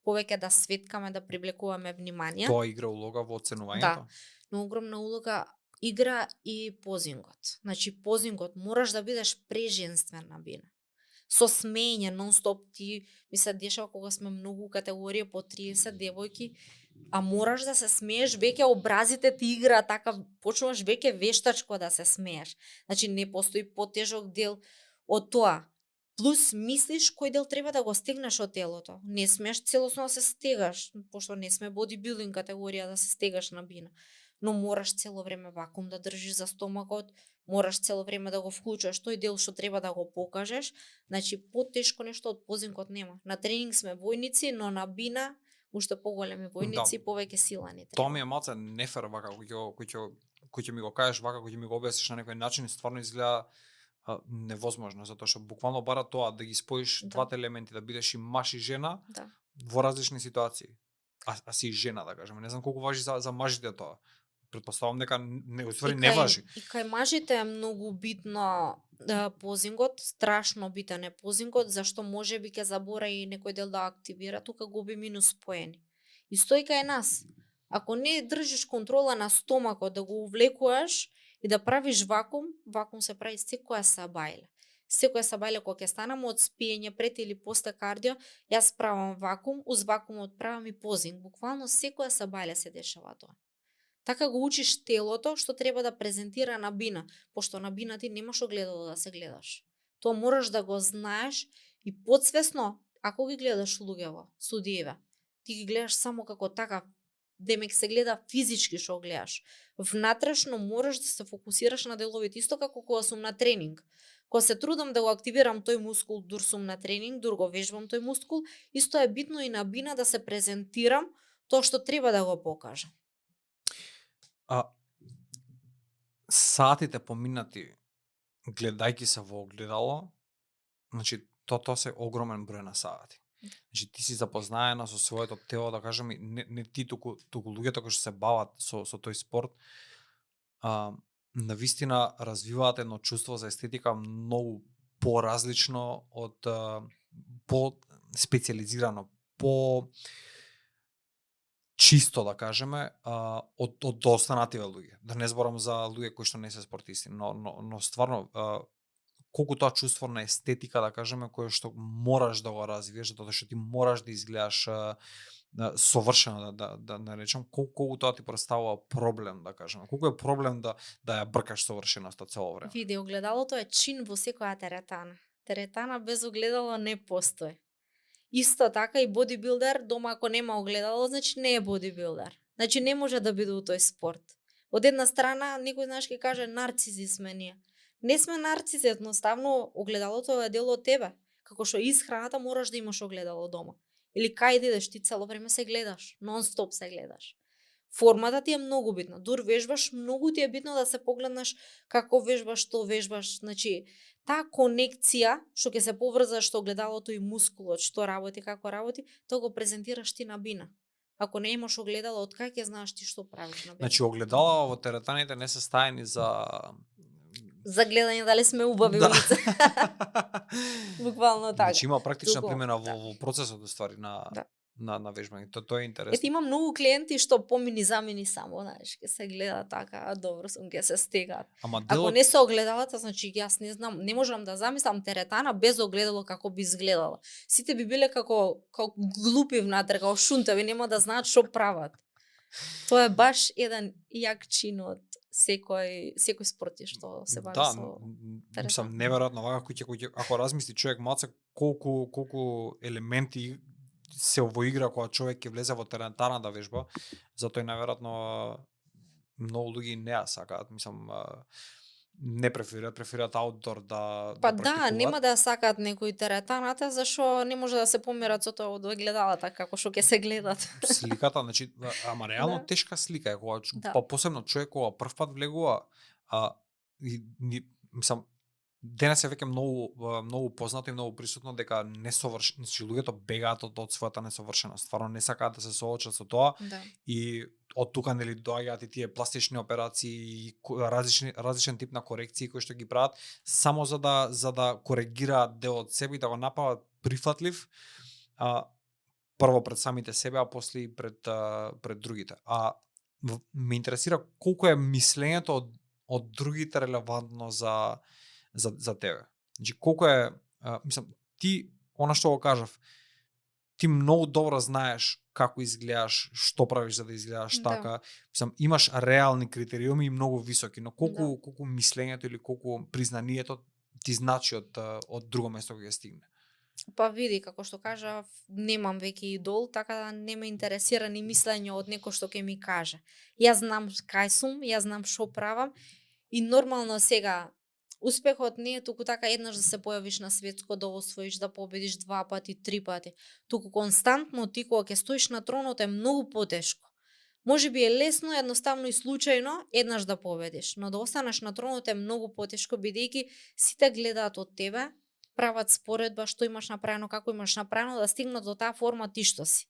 повеќе да светкаме, да привлекуваме внимание. Тоа игра улога во оценувањето? Да, но огромна улога игра и позингот. Значи позингот мораш да бидеш преженствен на бина. Со смење нон-стоп ти ми се дешава кога сме многу категорија по 30 девојки, а мораш да се смееш, веќе образите ти игра така, почнуваш веќе вештачко да се смееш. Значи не постои потежок дел од тоа. Плюс мислиш кој дел треба да го стегнеш од телото. Не смееш целосно да се стегаш, пошто не сме бодибилдинг категорија да се стегаш на бина. Но мораш цело време вакуум да држиш за стомакот, мораш цело време да го вклучуваш тој дел што треба да го покажеш. Значи потешко нешто од позингот нема. На тренинг сме војници, но на бина уште поголеми војници, повеќе сила ни треба. Тоа ми е малце нефер вака, кој ќе ми го кажеш вака, кој ќе ми го објасниш на некој начин, стварно изгледа невозможно, затоа што буквално бара тоа да ги споиш двата елементи, да бидеш и маж и жена во различни ситуации. А си и жена, да кажеме. Не знам колку важи за мажите тоа. Претпоставам дека не важи. И кај мажите е многу битно позингот, страшно битен е позингот, зашто можеби ќе забора и некој дел да активира, тука губи минус поени. Исто и кај нас. Ако не држиш контрола на стомакот, да го увлекуваш и да правиш вакуум се прави секоја сабајле. Секоја сабајле кога ќе станам од спиење пред или после кардио, јас правам вакуум, уз вакуумот правам и позинг. Буквално секоја сабајле се дешава тоа. Така го учиш телото што треба да презентира на бина, пошто на бина ти немаш огледало да се гледаш. Тоа мораш да го знаеш и подсвесно, ако ги гледаш луѓево, судиеве, ти ги гледаш само како така, демек се гледа физички што гледаш. Внатрешно мораш да се фокусираш на деловите, исто како кога сум на тренинг. Кога се трудам да го активирам тој мускул, дур сум на тренинг, дур го вежбам тој мускул, исто е битно и на бина да се презентирам тоа што треба да го покажам. Сатите поминати гледајки се во огледало, значи тоа се огромен број на сати. Значи ти си запознаена со своето тело, да кажеме, не ти туку луѓето кои што се бават со тој спорт, навистина развиваат едно чувство за естетика многу поразлично од по специализирано, по чисто, да кажеме, од останативе луѓе. Да не зборам за луѓе кои што не се спортисти, но стварно колку тоа чувство на естетика, да кажеме, кое што мораш да го развиеш, затоа што ти мораш да изгледаш совршено, да наречам, колку тоа ти представува проблем, да кажеме. Колку е проблем да ја бркаш совршеноста цело време. Види, огледалото е чин во секоја теретана. Теретана без огледало не постои. Исто така и бодибилдер, дома ако нема огледало, значи не е бодибилдер. Значи не може да биде у тој спорт. Од една страна, некој знаеш ќе каже нарцизи сме ние. Не сме нарцизи, едноставно огледалото е дел од тебе. Како што исхраната мораш да имаш огледало дома. Или кај да идеш, ти цело време се гледаш, нон-стоп се гледаш. Формата ти е многу битна. Дур вежбаш, многу ти е битно да се погледнеш како вежбаш, што вежбаш. Значи, таа конекција што ќе се поврзаш што огледалото и мускулот, што работи, како работи, тоа го презентираш ти на бина. Ако не имаш огледало, од кај ќе знаеш ти што правиш на бина? Значи огледала во теретаните не се стаени За гледање дали сме убави Да. улица. Буквално така. Значи има практична Туку, примена да. во процесот уствари на Да. на вежбање. Тоа е Ете интересно. има многу клиенти што помини замени само, знаеш, ќе се гледа така, а добро сум, ќе се стегаат. Ама Ако делот не се огледалата, значи јас не знам, не можам да замислам теретана без огледало како би изгледала. Сите би биле како глупи внатре, како шунтави, нема да знаат што прават. Тоа е баш еден јак чин од секој спорт што се бави да, со мислам теретана. неверојатно вака кој ако размисли човек маца колку елементи се во игра кога човек ќе влезе во теретана да вежба, затоа и неверојатно многу луѓе не ја сакаат, мислам не преферираат аутдор да Па да да, практикуваат. нема да ја сакаат некои теретаната, зашо не може да се померат со тоа од огледалата, како што ќе се гледат. Сликата, значи, ама реално Да. тешка слика е кога Да. па посебно човек кога првпат влегува, мислам денес е веќе многу познато и многу присутно дека значи луѓето бегаат од својата несовршеност, стварно не сакаат да се соочат со тоа Да. и од тука нели доаѓаат и тие пластични операции и различен тип на корекции кои што ги прават само за да коригираат дел од себе и да го направат прифатлив прво пред самите себе, а после и пред другите. Ме интересира колку е мислењето од другите релевантно за тебе. Значи колку е, мислам, ти она што го кажав, ти многу добро знаеш како изгледаш, што правиш за да изгледаш Да. така. Мислам, имаш реални критериуми и многу високи, но колку Да. колку мислењето или колку признанието ти значи од друго место кога ќе стигне. Па види, како што кажав, немам веќе идол, така да не ме интересира ни мислење од некој што ќе ми каже. Јас знам кај сум, јас знам што правам и нормално сега успехот не е туку така еднаш да се појавиш на светско, да освоиш, да победиш 2 пати, 3 пати. Туку константно ти кога ќе стоиш на тронот е многу потешко. Може би е лесно, едноставно и случајно еднаш да победиш, но да останеш на тронот е многу потешко бидејќи сите гледаат од тебе, прават споредба што имаш направено, како имаш направено, да стигнат до таа форма ти што си.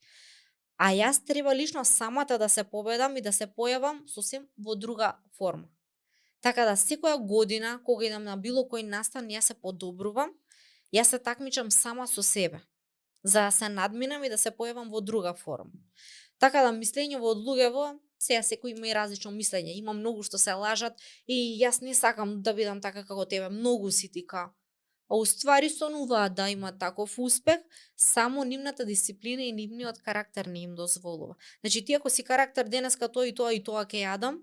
А јас треба лично самата да се победам и да се појавам сосем во друга форма. Така да секоја година, кога идам на било кој настан, јас се подобрувам, јас се такмичам сама со себе, за да се надминам и да се појавам во друга форма. Така да мислењево од луѓево, сега секој има и различно мислење, има многу што се лажат и јас не сакам да бидам така како тебе, многу си ти као. А уствари сонуваат да имаат таков успех, само нивната дисциплина и нивниот карактер не им дозволува. Значи ти ако си карактер денеска тоа и тоа ќе јадам,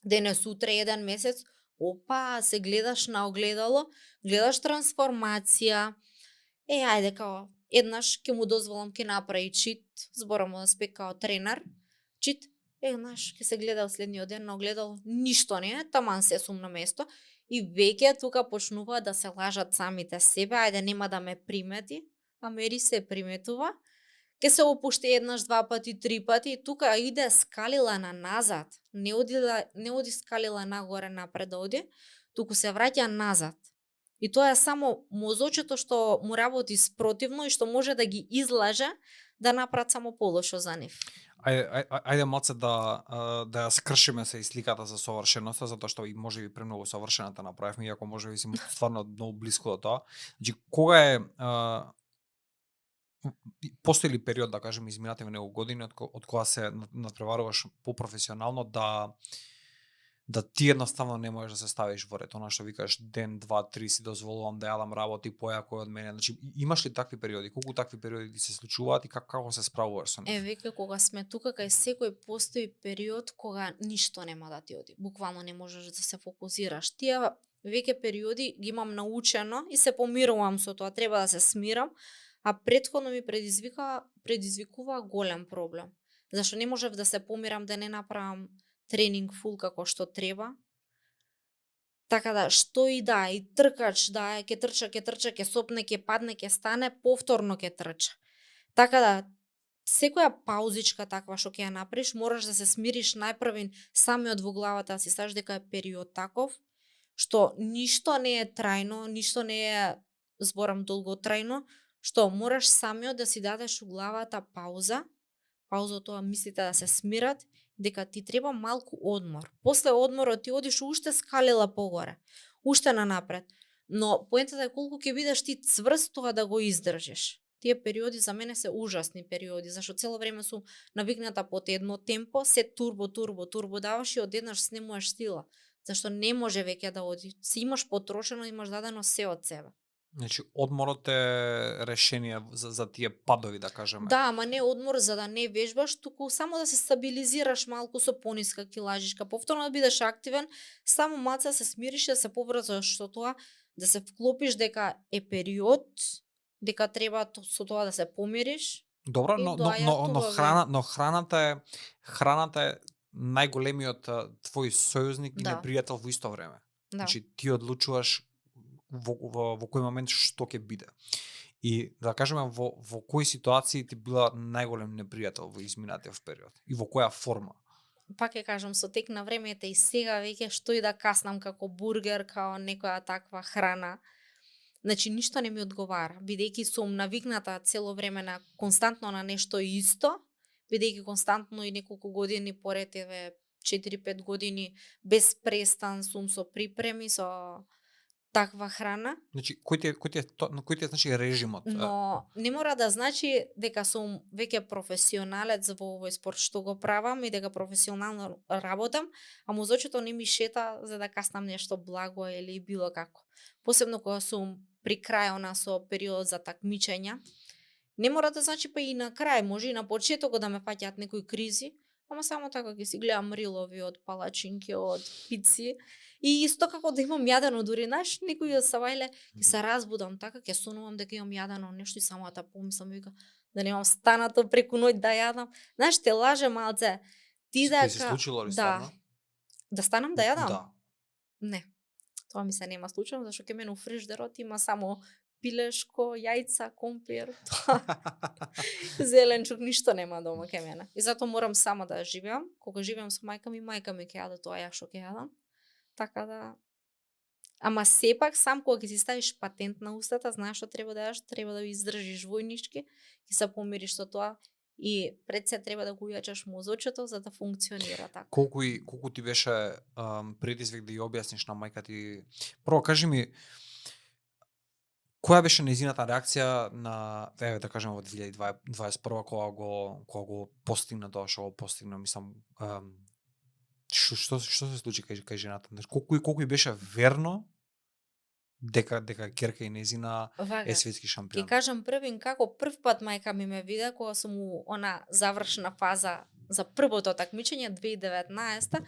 денес утре еден месец, опа, се гледаш на огледало, гледаш трансформација. Ајде као еднаш ќе му дозволам ќе направи чит, зборамо да спе као тренер, чит, еднаш ќе се гледа следниот ден на огледало, ништо не е, таман се сум на место. И веќе тука почнуваат да се лажат самите себе, ајде нема да ме примети, а мери се приметува. Ке се опушти еднаш, 2 пати, 3 пати и тука иде скалила на назад. Не оди скалила нагоре напред да оди, туку се враќа назад. И тоа е само мозочето што му работи спротивно и што може да ги излаже да направат само полошо за нив. Ајде малце да ја скршиме се и сликата за совршеноста, затоа што и може би премногу совршената направивме, иако може би си стварно многу блиску до тоа. Значи кога е постои ли период, да кажеме, изминативе неколку години од кога се надпреваруваш попрофесионално да ти едноставно не можеш да се ставиш во ред, она што викаш ден, 2, 3 си дозволувам да јадам работи појако од мене. Значи имаш ли такви периоди? Колку такви периоди ти се случуваат и како се справуваш со нив? Веќе кога сме тука кај секој постои период кога ништо нема да ти оди. Буквално не можеш да се фокусираш. Тие веќе периоди ги имам научено и се помирувам со тоа, треба да се смирам, а претходно ми предизвикува голем проблем. Зашто не можев да се помирам да не направам тренинг фул како што треба. Така да, што и да, и тркач, да, ќе трча, ќе сопне, ќе падне, ќе стане, повторно ќе трча. Така да, секоја паузичка таква што ќе ја направиш, мораш да се смириш најпрвин самиот во главата, да си сташ дека е период таков, што ништо не е трајно, ништо не е, зборам, долготрајно, што мораш самиот да си дадеш у главата пауза од тоа мислите да се смират, дека ти треба малку одмор. После одморот ти одиш уште скалила погоре, уште нанапред. Но поентата е колку ќе бидеш ти цврст тоа да го издржиш. Тие периоди за мене се ужасни периоди, зашто цело време сум навикната под едно темпо, се турбо даваш и одеднаш снемуваш сила. Зашто не може веќе да оди. Си имаш потрошено, имаш дадено се од себе. Значи, одморот е решение за тие падови, да кажеме. Да, ама не одмор за да не вежбаш, туку само да се стабилизираш малку со пониска килажишка. Повторно да бидеш активен, само малку да се смириш, да се поврзаш со тоа, да се вклопиш дека е период, дека треба со тоа да се помириш. Добро, но храната е најголемиот твој сојузник и Да. непријател во исто време. Да. Значи, ти одлучуваш во кој момент што ќе биде. И да кажеме во кои ситуации ти била најголем непријател во изминатиот период и во која форма? Пак ќе кажам, со тек на времето и сега веќе што и да каснам како бургер, као некоја таква храна, значи ништо не ми одговара, бидејќи сум навикната цело време на константно на нешто исто, бидејќи константно и неколку години поред, еве 4-5 години без престан сум со припреми, со таква храна. Значи, кој ти е значи режимот? Но не мора да значи дека сум веќе професионалец во овој спорт што го правам и дека професионално работам, а мозочето не ми шета за да каснам нешто благо или било како. Посебно кога сум при крај со период за такмичења. Не мора да значи па и на крај, може и на почетокот да ме фаќаат некои кризи, ама само така ќе си гледам рилови од палачинки, од пици. И исто како да имам јадено, дури знаеш, некој савајле ќе се разбудам така, ќе сонувам дека имам јадено нешто и само да помислам вика да немам станато преку ноќ да јадам. Знаеш, те лаже малце. Ти дека се случило ли да, стварно? да станам да јадам? Да. Не. Тоа ми се нема случило, зашто ке мене у фриждерот има само пилешко, јајца, компир, зеленчук, ништо нема дома ке мене. И затоа морам сама да живеам. Кога живеам со мајка ми ќе јаде тоа ја што ќе јадам. Така да... Ама сепак, сам кога ќе си ставиш патент на устата, знаеш што треба да јадеш, треба да ви издржиш војнички, ќе се помириш со тоа и пред се треба да го ујачаш мозочето за да функционира така. Колку ти беше предизвик да ја објасниш на мајка ти? Прво кажи ми, која беше нејзината реакција на, еве да кажеме во 2021 кога го постигна тоа што го постигна, мислам, што се случи кај жената? Колку и беше верно дека ќерка и нејзина е светски шампион? Ќе кажам првин како прв пат мајка ми ме виде кога сум у она завршна фаза за првото такмичење 2019,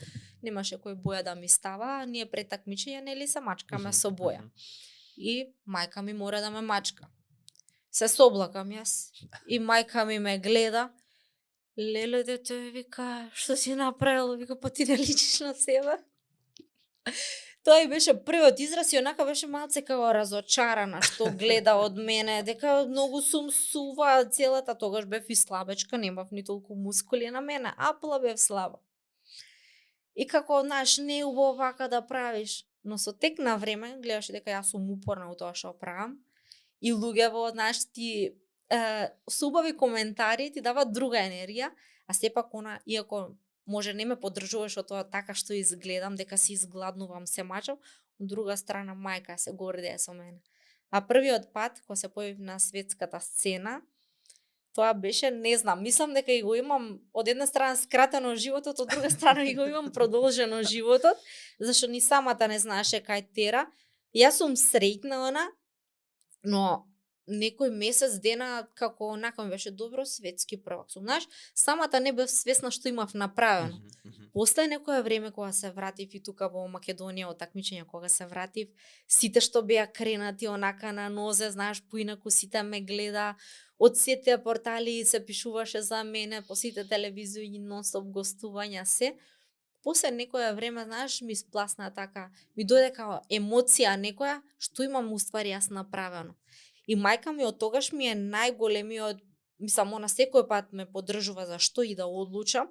немаше кој боја да ми става, ние пред такмичење нели се мачкаме со боја. И мајка ми мора да ме мачка. Се соблакам јас и мајка ми ме гледа. Леле дете, вика, што си направила? Вика, па ти не личиш на себе. Тоа и беше првиот израз и онака беше малце како разочарана што гледа од мене, дека многу сум сува целата, тогаш бев и слабечка, немав ни толку мускули на мене, апла бев слаба. И како, знаеш, не е убаво вака да правиш, но со тек на време гледаш дека јас сум упорна у тоа што правам и луѓето, знаеш, ти со убави коментари ти дават друга енергија, а сепак она, иако може не ме поддржуваш од тоа така што изгледам, дека си изгладнувам, се мачам, од друга страна мајка се гордее со мене. А првиот пат кога се појавив на светската сцена, тоа беше, не знам, мислам дека и го имам од една страна скратено животот, од друга страна и го имам продолжено животот, зашто ни самата не знаеше кај тера. Јас сум среќна она, но некој месец дена како онака ми беше добро светски првак сум. Знаеш, самата не бев свесна што имав направено. Мгм, мгм. После некое време кога се вратив и тука во Македонија од такмичење кога се вратив, сите што беа кренати онака на нозе, знаеш, поинаку сите ме гледа, од сите портали се пишуваше за мене, по сите телевизии нонстоп гостувања се. После некое време, знаеш, ми спласна така, ми дојде као емоција некоја што имам уствари јас направено. И мајка ми од тогаш ми е најголемиот, мислам, она секој пат ме поддржува за што и да одлучам,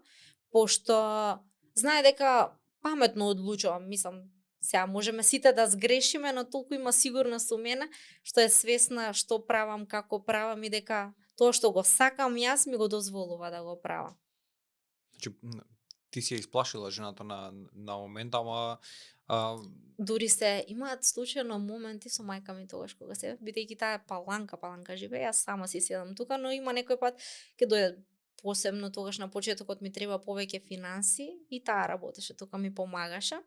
пошто знае дека паметно одлучувам, мислам, сега можеме сите да сгрешиме, но толку има сигурност у мене што е свесна што правам, како правам и дека тоа што го сакам јас ми го дозволува да го правам. Значи, ти си ја исплашила жената на момент, ама а, Дури се имаат случајно моменти со мајка ми тогаш кога се, бидејќи таа е паланка живее, јас сама си седам тука, но има некој пат ќе дојде посебно тогаш на почетокот ми треба повеќе финанси и таа работеше тука ми помагаше.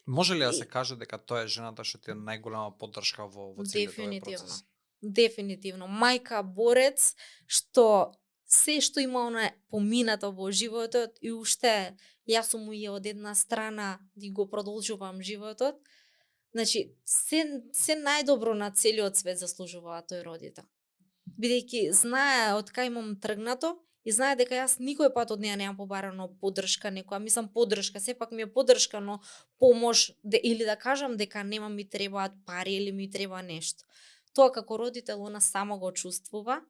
може ли да се И каже дека тоа е жената што ти е најголема поддршка во целиот овој дефинитивно. процес? Дефинитивно. Мајка борец што се што има она поминато во животот и уште јас сум и од една страна и го продолжувам животот. Значи, се најдобро на целиот свет заслужува тој родител. Бидејќи знае од кај имам тргнато и знае дека јас никој пат од неа немам побарано поддршка некоја, мислам поддршка, сепак ми е поддршка, но помош или да кажам дека нема ми требаат пари или ми треба нешто. Тоа како родител она само го чувствува,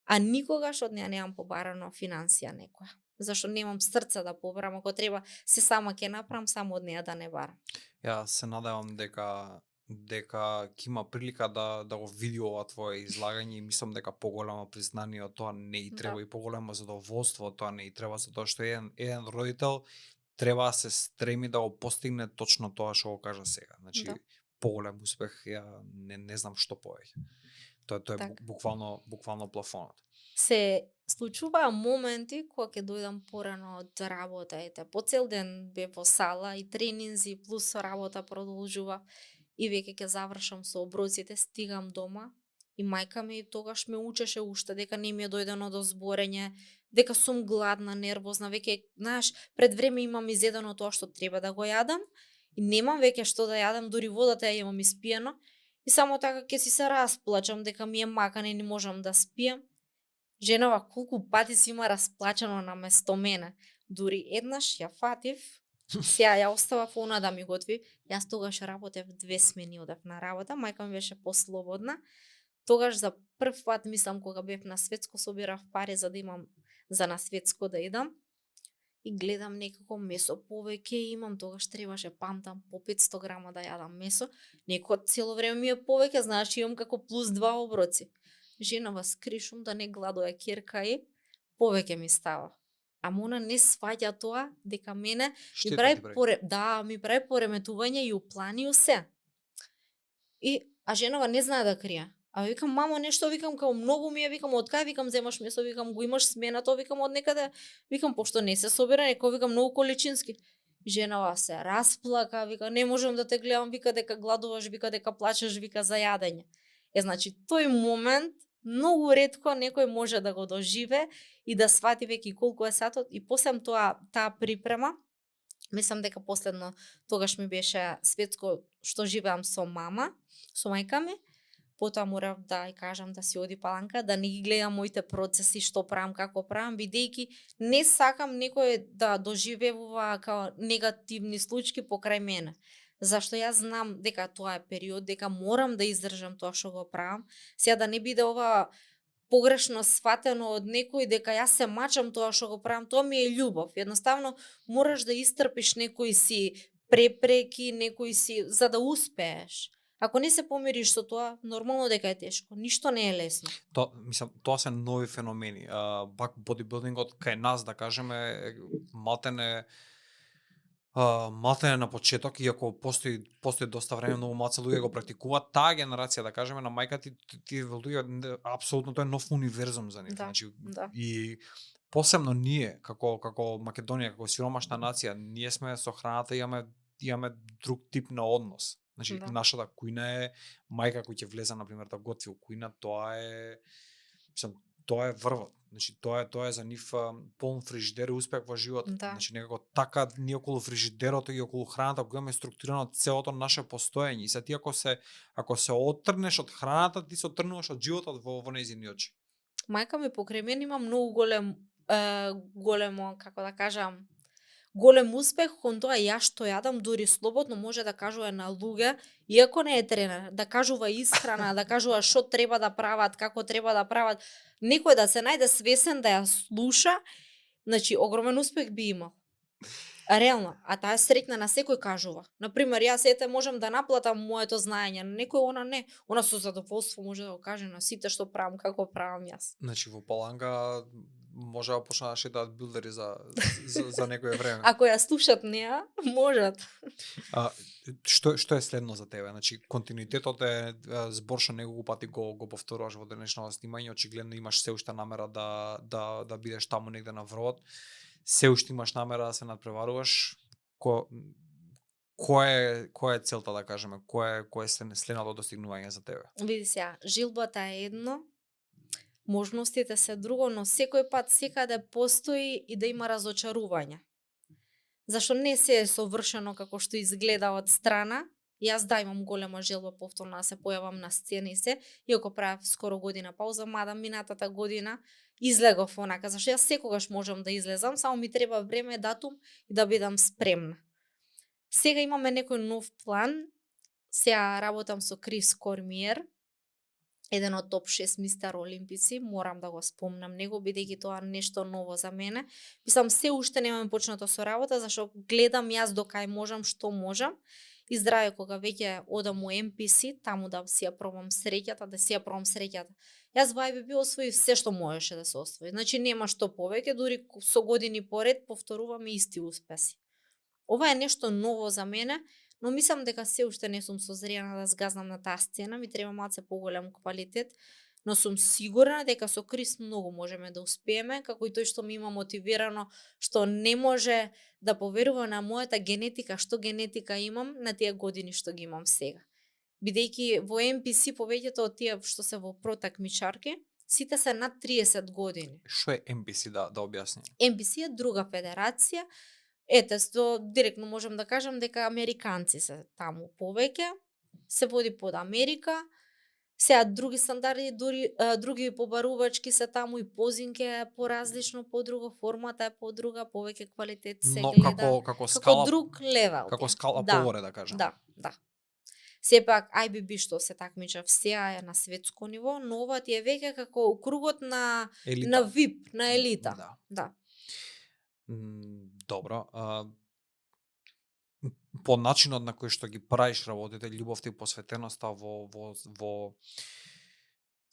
а никогаш од неа немам побарано финансија некоја. Зашто немам срце да побарам, ако треба се сама ќе направам, само од неа да не барам. Ја се надевам дека ќе има прилика да го види ова твое излагање и мислам дека поголемо признание од тоа не и треба Да. и поголемо задоволство од тоа не и треба, затоа што еден родител треба да се стреми да го постигне точно тоа што го кажа сега. Значи, Да. поголем успех, ја не знам што повеќе. Тоа е Така. буквално плафонот. Се случуваа моменти кога ќе дојдам порано од работа, по цел ден бев во сала и тренинзи плюс работа продолжува и веќе ќе завршам со оброците, стигам дома и мајка ми тогаш ме учеше уште дека не ми е дојдено до зборење, дека сум гладна, нервозна, веќе, знаеш, пред време имам изедено тоа што треба да го јадам и немам веќе што да јадам, дури водата ја имам испиено и само така ќе си се расплачам дека ми е макан и не можам да спием. Женава колку пати си има расплачано на место мене. Дури еднаш ја фатив, сега ја оставав она да ми готви. Јас тогаш работев 2 смени, одев на работа, мајка ми беше послободна. Тогаш за прв пат, мислам, кога бев на светско, собирав пари за да имам за на светско да идам. И гледам некако месо повеќе имам, тогаш требаше, памтам, по 500 грама да јадам месо. Некој цело време ми е повеќе, знаеш, имам како плюс 2 оброци. Женава скришум да не гладува ќерка и повеќе ми става. Ама она не сваќа тоа дека мене ми прави ми прави пореметување и у плани и у се. А женава не знае да крие. А викам, мамо, нешто, викам, као многу ми е, викам, од кај, викам, земаш месо, викам, го имаш сменато, викам, од некаде, викам, пошто не се собира, некој, викам, многу количински. Женава се расплака, вика, не можам да те гледам, вика, дека гладуваш, вика, дека плачеш, вика, за јадење. Значи, тој момент многу ретко некој може да го доживе и да свати веќе колку е сатот и после таа припрема, мислам дека последно тогаш ми беше светско што живеам со мама, со мајка ми, потоа морав да ја кажам да си оди Паланка, да не ги гледам моите процеси, што правам, како правам, бидејќи не сакам некој да доживеува као негативни случаи покрај мене. Зашто јас знам дека тоа е период, дека морам да издржам тоа што го правам. Сега да не биде ова погрешно сватено од некој дека јас се мачам тоа што го правам, тоа ми е љубов. Едноставно мораш да истрпиш некои си препреки, некои си за да успееш. Ако не се помириш со тоа, нормално дека е тешко. Ништо не е лесно. Тоа се нови феномени. Пак бодибилдингот кај нас, да кажеме, малтене на почеток, иако постои доста време, многу малце луѓе го практикуваат, таа генерација, да кажеме, на мајка ти луѓе, апсолутно тоа е нов универзум за нив. Да, Значи, да. и посебно ние, како Македонија, како сиромашна нација, ние сме со храната, имаме друг тип на однос. Значи Да. нашата кујна е мајка кој ќе влезе на пример да готви у кујна, тоа е врвот. Значи тоа е за нив полн фрижидер и успех во животот. Да. Значи некако така ние околу фрижидерот и околу храната го имаме структурирано целото наше постоење. И ти ако се оттрнеш од храната, ти се оттрнуваш од животот во нејзини очи. Мајка ми покрај мене има многу големо, како да кажам, голем успех кон тоа јас што јадам, дури слободно може да кажува на луѓе, иако не е тренер, да кажува исхрана, да кажува што треба да прават, како треба да прават, некој да се најде свесен да ја слуша, значи огромен успех би имал. Реално, а таа е среќна на секој кажува. Например, јас можам да наплатам моето знаење, на некој она не, она со задоволство може да го каже на сите што правам, како правам јас. Значи во Паланга може да почнат да шетаат билдери за некое време. Ако ја слушат неа, можат. Што е следно за тебе? Значи континуитетот е збор што неколку пати го повторуваш во денешното снимање, очигледно имаш се уште намера да бидеш таму негде на врвот. Се уште имаш намера да се надпреваруваш. Која е целта, да кажеме? Кој е следното достигнување за тебе? Види сега, жилбата е едно, можностите се друго, но секој пат секаде постои и да има разочарување. Зашто не се е совршено како што изгледа од страна. Јас имам голема желба повторно да се појавам на сцена и се, иако правев скоро година пауза, мада минатата година излегов онака, зашто јас секогаш можам да излезам, само ми треба време, датум и да бидам спремна. Сега имаме некој нов план. Сега работам со Крис Кормиер, еден од топ 6 мистер олимпици, морам да го спомнам него, бидејќи тоа нешто ново за мене. Мислам, се уште немаме почнато со работа, зашто гледам јас до кај можам, што можам. И здраве кога веќе одам у MPC, таму да си ја пробам среќата, Јас во IBB освоив се што можеше да се освои. Значи нема што повеќе, дури со години поред повторуваме исти успеси. Ова е нешто ново за мене, но мислам дека се уште не сум созрена да згазнам на таа сцена, ми треба малце поголем квалитет, но сум сигурна дека со Крис многу можеме да успееме, како и тој што ми има мотивирано, што не може да поверува на мојата генетика, што генетика имам на тие години што ги имам сега. Бидејќи во MPC повеќето од тие што се во протакмичарки, сите се над 30 години. Што е MPC да објасни? MPC е друга федерација. Директно можам да кажам дека американци се таму повеќе, се води под Америка. Сега други стандарди, други побарувачки се таму и позинке е поразлично, подруго, формата е подруга, повеќе квалитет се гледа. Но како скала, друг левел. како скала поголе, да кажам. Да. Сепак IBB што се такмичав сега е на светско ниво, но ова ти е веќе како кругот на VIP, на елита. Да. Добро. По начинот на кој што ги правиш работите, љубовта и посветеноста во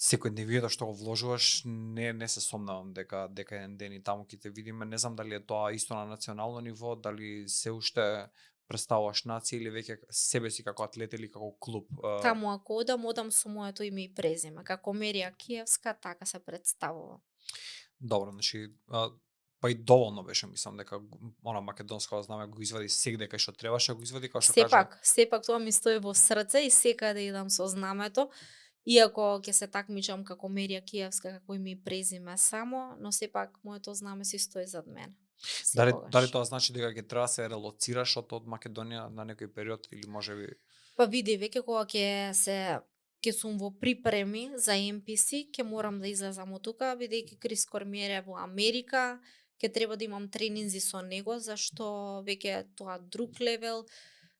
секојдневието што го вложуваш, не се сомнавам дека еден ден и таму ќе те видиме. Не знам дали е тоа исто на национално ниво, дали се уште представуваш нација или веќе себе си како атлет или како клуб. Таму ако одам со моето име и презиме, како Мерија Киевска, така се представувам. Добро, значи па и доволно беше, мислам дека она македонско знаме го извади сегде кај што требаше, го извади кај што кажа. Сепак тоа ми стои во срце и секаде идам со знамето. Иако ќе се такмичам како Мерија Киевска, како име и презиме само, но сепак моето знаме си стои зад мене. Дали тоа значи дека ќе треба да се релоцираш од Македонија на некој период или можеби? Па види, веќе кога ќе сум во припреми за MPC, ќе морам да излезам од тука, бидејќи Крис Кормиер е во Америка, ќе треба да имам тренинзи со него, зашто веќе тоа друг левел,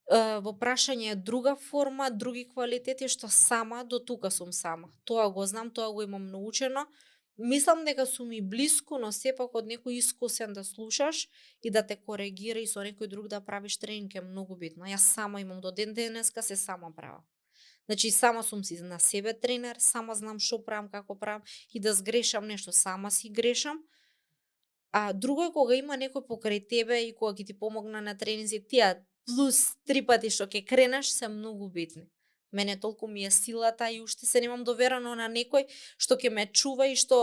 во прашање е друга форма, други квалитети, што сама до тука сум сама. Тоа го знам, тоа го имам научено. Мислам дека сум и блиску, но сепак од некој искусен да слушаш и да те коригира и со некој друг да правиш тренинг е многу битно. Јас сама имам до ден денеска се сама правам. Значи сама сум си на себе тренер, сама знам што правам, како правам и да сгрешам нешто, сама си грешам. А друго е кога има некој покрај тебе и кога ќе ти помогна на тренинзи, тие плюс 3 пати што ќе кренеш се многу битни. Мене толку ми е силата и уште се немам доверено на некој што ќе ме чува и што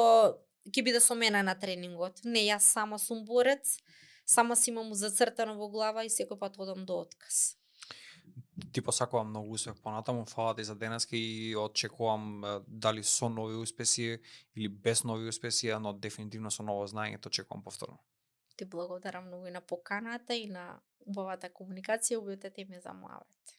ќе биде со мене на тренингот. Не, јас сама сум борец, сама си имам зацртано во глава и секој пат одам до отказ. Ти посакувам многу успех понатаму, фала ти за денеска и очекувам дали со нови успеси или без нови успеси, но дефинитивно со ново знаење те очекувам повторно. Ти благодарам многу и на поканата и на убавата комуникација, убавите теми за муавет.